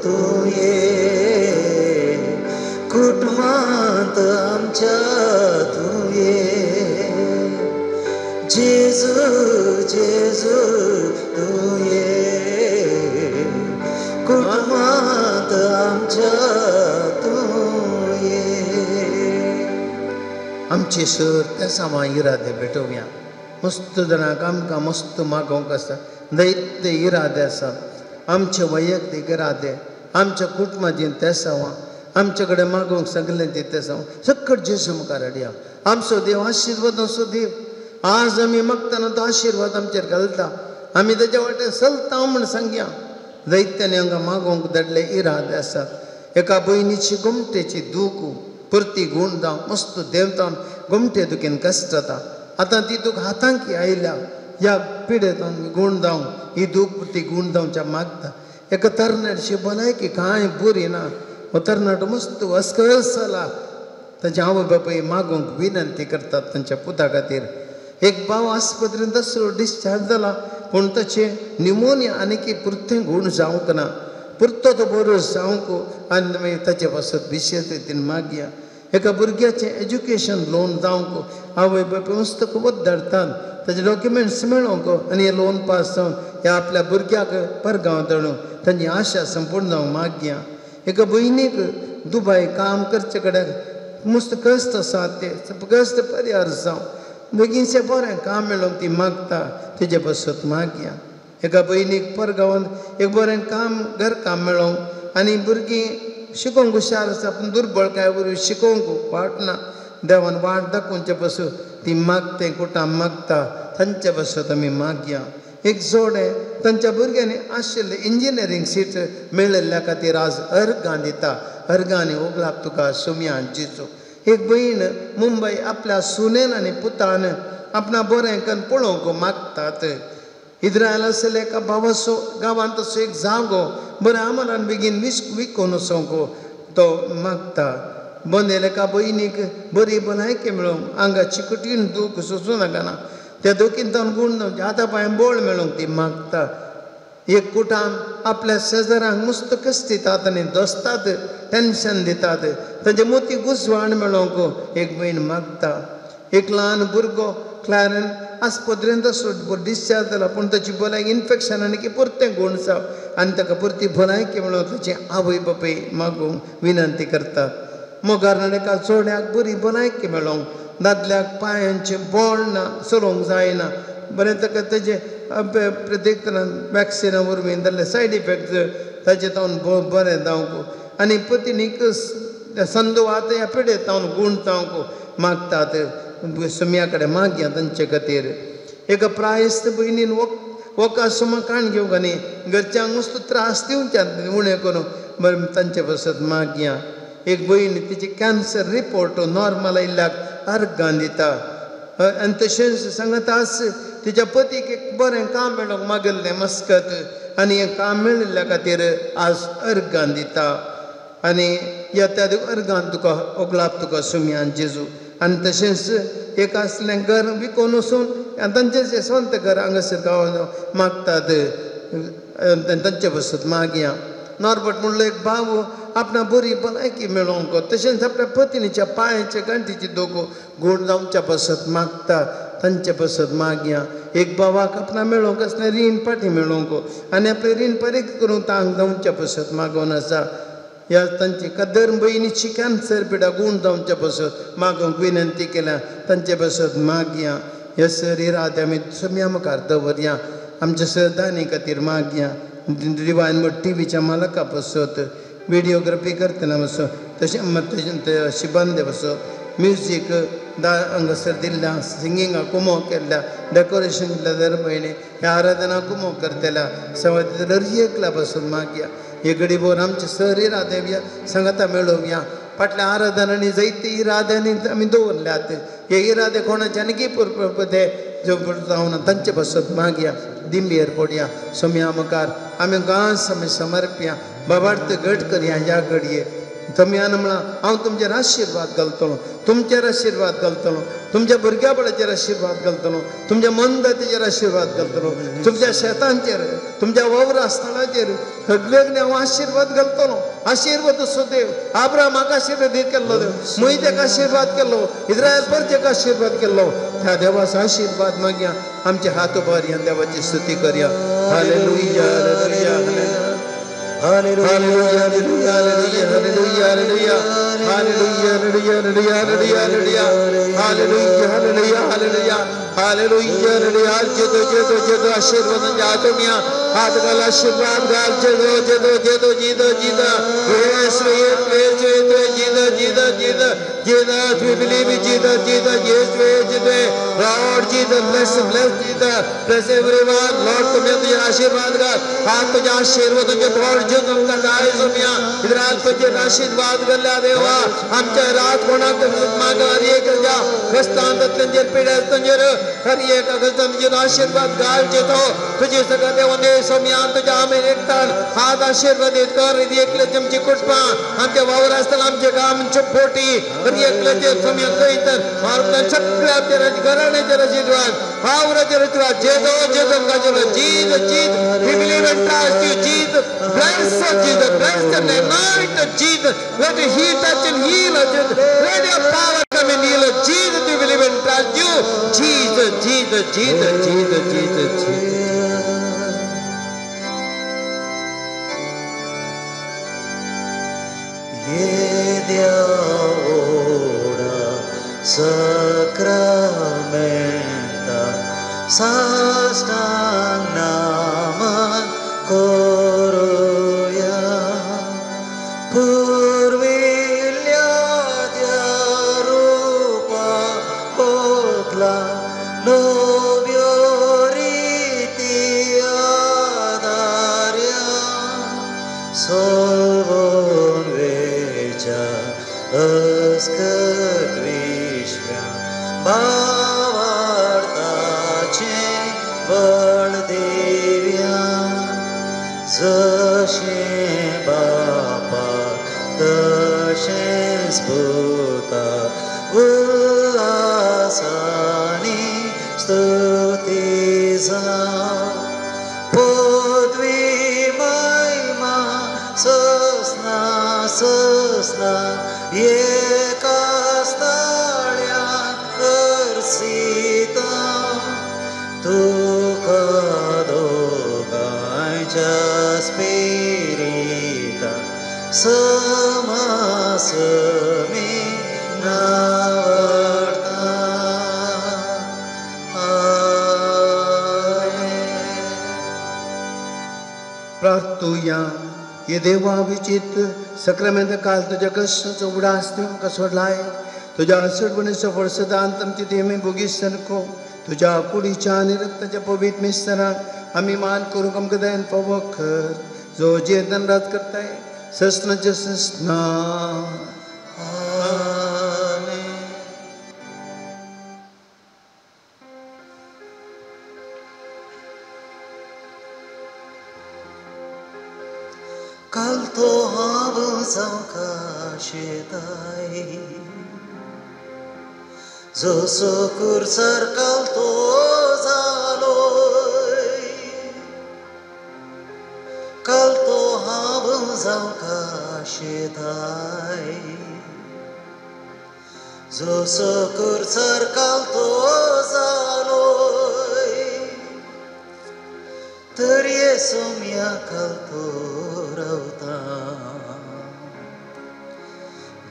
तूं ये कुटुंबांत आमच्या तूं ये जेजू जेजू तूं ये कुटुंबांत आमच्या तूं ये. आमचे सर त्या सामा इरादे भेटोवया मस्त जाणांक आमकां मस्त मागोवंक आसा दैत्य इरादे आसात आमचे वैयक्तीक इरादे आमच्या कुटुंबाची तेसांवां आमचे कडेन मागोवंक सगळें ते तेसांव सकट जेजू मुखार हाडया आमचो देव आशिर्वाद असो देव आज आमी मागतना तो आशिर्वाद आमचेर घालता आमी तेज्या वाटेन चलता म्हूण सांगया दैत्यानी हांगा मागोवंक धाडले इरादे आसात एका भयणीची गोमटेची दूख परती गूण जावं मस्त देंवता गोमटे दुखीन कश्ट जाता आतां ती दूख हातांकी आयल्या ह्या पिडेंत गूण जावं ही दूख परती गूण जावच्या मागता एका तरणाटी भलायकी कांय बरी ना हो तरणाटो मस्त अस्कस जाला तांचे आवय बापूय मागूंक विनंती करतात तांच्या पुता खातीर एक भाव आस्पत्रेंत आसलो डिस्चार्ज जाला पूण ताचें न्युमोनिया आनीक पुरतें गूण जावंक ना पुरतो तो बरो जावंक आनी मागीर ताचे पासत विशेश रितीन मागया एका भुरग्याचें एज्युकेशन लोन जावंक आवय बापूय मस्त वत धाडटात ताजे डॉक्युमेंट्स मेळोंक आनी हें लोन पास जावन ह्या आपल्या भुरग्याक परगांव धाडून तांची आशा संपूर्ण जावंक मागया एका भयणीक दुबाय काम करचे कडेन मस्त कश्ट आसा ते कश्ट परिहार जावं बेगीनशें बरें काम मेळोवंक ती मागता तेजे पासत मागया एका भयणीक परगांवांत एक बरें काम घर काम मेळोवंक आनी भुरगीं शिकोवंक हुशार आसा पूण दुर्बळकाय वरवीं शिकोवंक वाट ना देवान वाट दाखोवचे पासून ती मागते कुटां मागता तांचे पासत आमी मागया एक जोडे तांच्या भुरग्यांनी आशिल्लें इंजिनियरींग सीट मेळिल्ल्या खातीर आज अर्गां दिता अर्गांनी उगलाप तुका सोम्या जेजू एक भयण मुंबय आपल्या सुनेन आनी पुतान आपणा बरें करून पळोवंक मागतात इद्रायल आसले एका भावाचो गांवांत असो एक जागो बरें आमलान बेगीन विकून वचोंक तो मागता बंदेल एका भयणीक बरी भलायकी मेळोवंक आंगाची कठीण दूख सोसूं नाकाना त्या दुखीन तावन गूण जावचे हाता पांय बळ मेळोवंक ती मागता एक कुटाम आपल्या शेजारांक मस्त कश्ट दितात आनी दोसतात टेन्शन दितात तांचे मोती गुजवाण मेळोवंक एक भयण मागता एक ल्हान भुरगो क्लारन आस्पत्रेंत आसलो डिस्चार्ज जाला पूण ताची भलायकी इन्फेक्शन आनी की परतें गूण जावं आनी ताका परती भलायकी मेळोवंक ताची आवय बापूय मागूंक विनंती करतात मोगार एका जोड्याक बरी भलायकी मेळोवंक दादल्याक पांयांचें बळ ना चलोवंक जायना बरें ताका तेजें प्रत्येक तरान वॅक्सिना वरवीं जाल्ले सायड इफेक्ट ताचे तावन बरें जावंक आनी पतिनीक संदवात ह्या पिडेत तावन गूण जावंक मागतात सुम्या कडेन मागया तांचे खातीर एका प्रायस्त भयणीन वकास काण घेवंक आनी घरच्यांक मस्त त्रास दिवच्या उणें करून बरें तांचे पासत मागया एक भयण तिची कॅन्सर रिपोर्ट नॉर्मल आयिल्ल्याक अर्गां दिता. आनी तशेंच सांगत आस तिच्या पतीक एक बरें काम मेळोवंक मागिल्लें मस्कत आनी हें काम मेळिल्ल्या खातीर आज अर्गां दिता. आनी ह्या त्या अर्गान तुका ओगलाप तुका सुमयान जेजू. आनी तशेंच एक आसलें घर विकून वचून आनी तांचें स्वंत घर हांगासर गांवान मागतात तांचे बसत मागया. नॉर्बर्ट म्हणलो एक भाव आपणा बरी भलायकी मेळोवंक तशेंच आपल्या पत्नीच्या पांयाच्या गांठीची दोगो गोड जावच्या पासत मागता तांचे पासत मागया. एक भावाक आपणा मेळोवंक आसलें रीण पाटी मेळोवंक आनी आपलें रीण परीक करूंक तांक जावच्या पासत मागोवन आसा. ह्या तांची कदर भयणीची कॅन्सर पिडा गूण जावच्या पासत मागोवंक विनंती केल्या तांचे पासत मागया. ह्या सर इरादे आमी सम्या मुखार दवरया. आमच्या सरदानी खातीर मागया. डिवायन टिवीच्या मालका पासत विडियोग्राफी करतना पासत तशें शिबंदे पासत म्युजीक दा हांगासर दिल्ल्या सिंगिंगा कुमो केल्ल्या डेकोरेशन दिल्ल्या दर भयणी ह्या आराधना कुमो करतल्या सवाय एकल्या पासून मागया. हे घडीभर आमचे सर इरादे सांगाता मेळोवया. फाटल्या आराधनांनी जायते इराद्यांनी आमी दवरल्यात हे इरादे कोणाचे आनी ते जावन तांचे पासत मागया. दिंबेर पडया सोम्या मुखार आमी गांस आमी समर्पया. बाबार्थ घट करया ह्या घडये तम्यान म्हळां हांव तुमचेर आशिर्वाद घालतलो तुमचेर आशिर्वाद घालतलो तुमच्या भुरग्या बाळाचेर आशिर्वाद घालतलो तुमच्या मनदातीचेर आशिर्वाद घालतलो तुमच्या शेतांचेर तुमच्या वावरा स्थळाचेर सगळ्यांनी हांव आशिर्वाद घालतलो. आशिर्वाद असो देव आब्रामाक आशिर्वाद केल्लो देव मोहितेक आशिर्वाद केल्लो इस्रायल परजेक आशिर्वाद केल्लो त्या देवाचो आशिर्वाद मागया. आमचे हात उबारया देवाची स्तुती करया. हालेलुया हालेलुया हालेलुया हालेलुया हालेलुया हालेलुया हालेलुया हालेलुया हालेलुया हालेलुया हालेलुया हालेलुया हालेलुया हालेलुया. जेदो जेदो जेदो आशीर्वाद आतोमिया हात घाल आशीर्वाद घाल जेदो जेदो जेदो जीदो जीदो येसु येसु येसु जीदो जीदो जीदो Jesus, we believe in Jesus, Jesus, Jesus, Jesus, Lord Jesus, bless, bless Jesus, bless everyone. Lord, तुम्हें तुझे आशीर्वाद कर, हाथ तुझे आशीर्वाद तुझे Lord Jesus तुमका काय सुमिया, इधराल तुझे आशीर्वाद कर ला देवा, आमच्या रात कोणाक माग हर एक जा, खस्तान तुझे पीड़ा तुझे हर एक खस्तान तुझे आशीर्वाद घाल जेतो, तुझे सगळं देवाने सुमिया तुझ्या आम्ही एकतान हात आशीर्वाद कर, एकले तुमची कुटुंबा, आमच्या वावर असताना आमचे काम आमचे पोटी एकल्याचे सुमिया कळीतर भारतान सगळ्या आमच्या घराण्याचेर आशीर्वाद वावराचेर आशीर्वाद जेदो जेदो काचेलो Jesus Jesus we believe and trust you Jesus bless us Jesus bless and anoint us Jesus let he touch and heal us let your power come and heal us Jesus we believe and trust you Jesus Jesus Jesus Jesus Jesus Jesus. Sacramenta sastang naman koruya purvilya rupa potla novyo riti adarya solvon vecha askat vishwa भावार्थाचे बळ देव्या जशें बापा तशेंच पुता उल्हासानी स्तुती जावं पदवी महिमा ससना ससना एका स्थाळ्या करसिता तुका दोगांयच्या स्पिरिता समासमी नावडता. आमेन. प्रार्थुया. हे देवा विचित सक्रामेंत काल तुज्या कश्टाचो उडास तुमकां सोडलाय तुज्या सडवणीचो फळ सदांत आमची देमी भोगीस सारको तुज्या कुडीच्या आनी रक्ताच्या पवित्र मिस्तराक आमी मान करूंक आमकां दयान फावो कर जो जेतन राज करताय ससनाचे ससना. आमेन. काल तो हांव जावंक आशेताय जसो कुर्सार काल तो जालोय काल तो हांव जावंक आशेताय जसो कुर्सार काल तो जालोय तर ये सोम्या काल तो रावता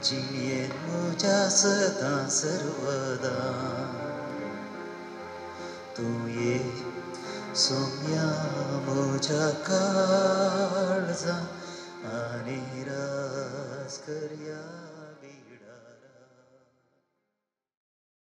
जिणेंत म्हज्या सदां सर्वदा तूं ये सोम्या म्हज्या काळजा आनी राज कर.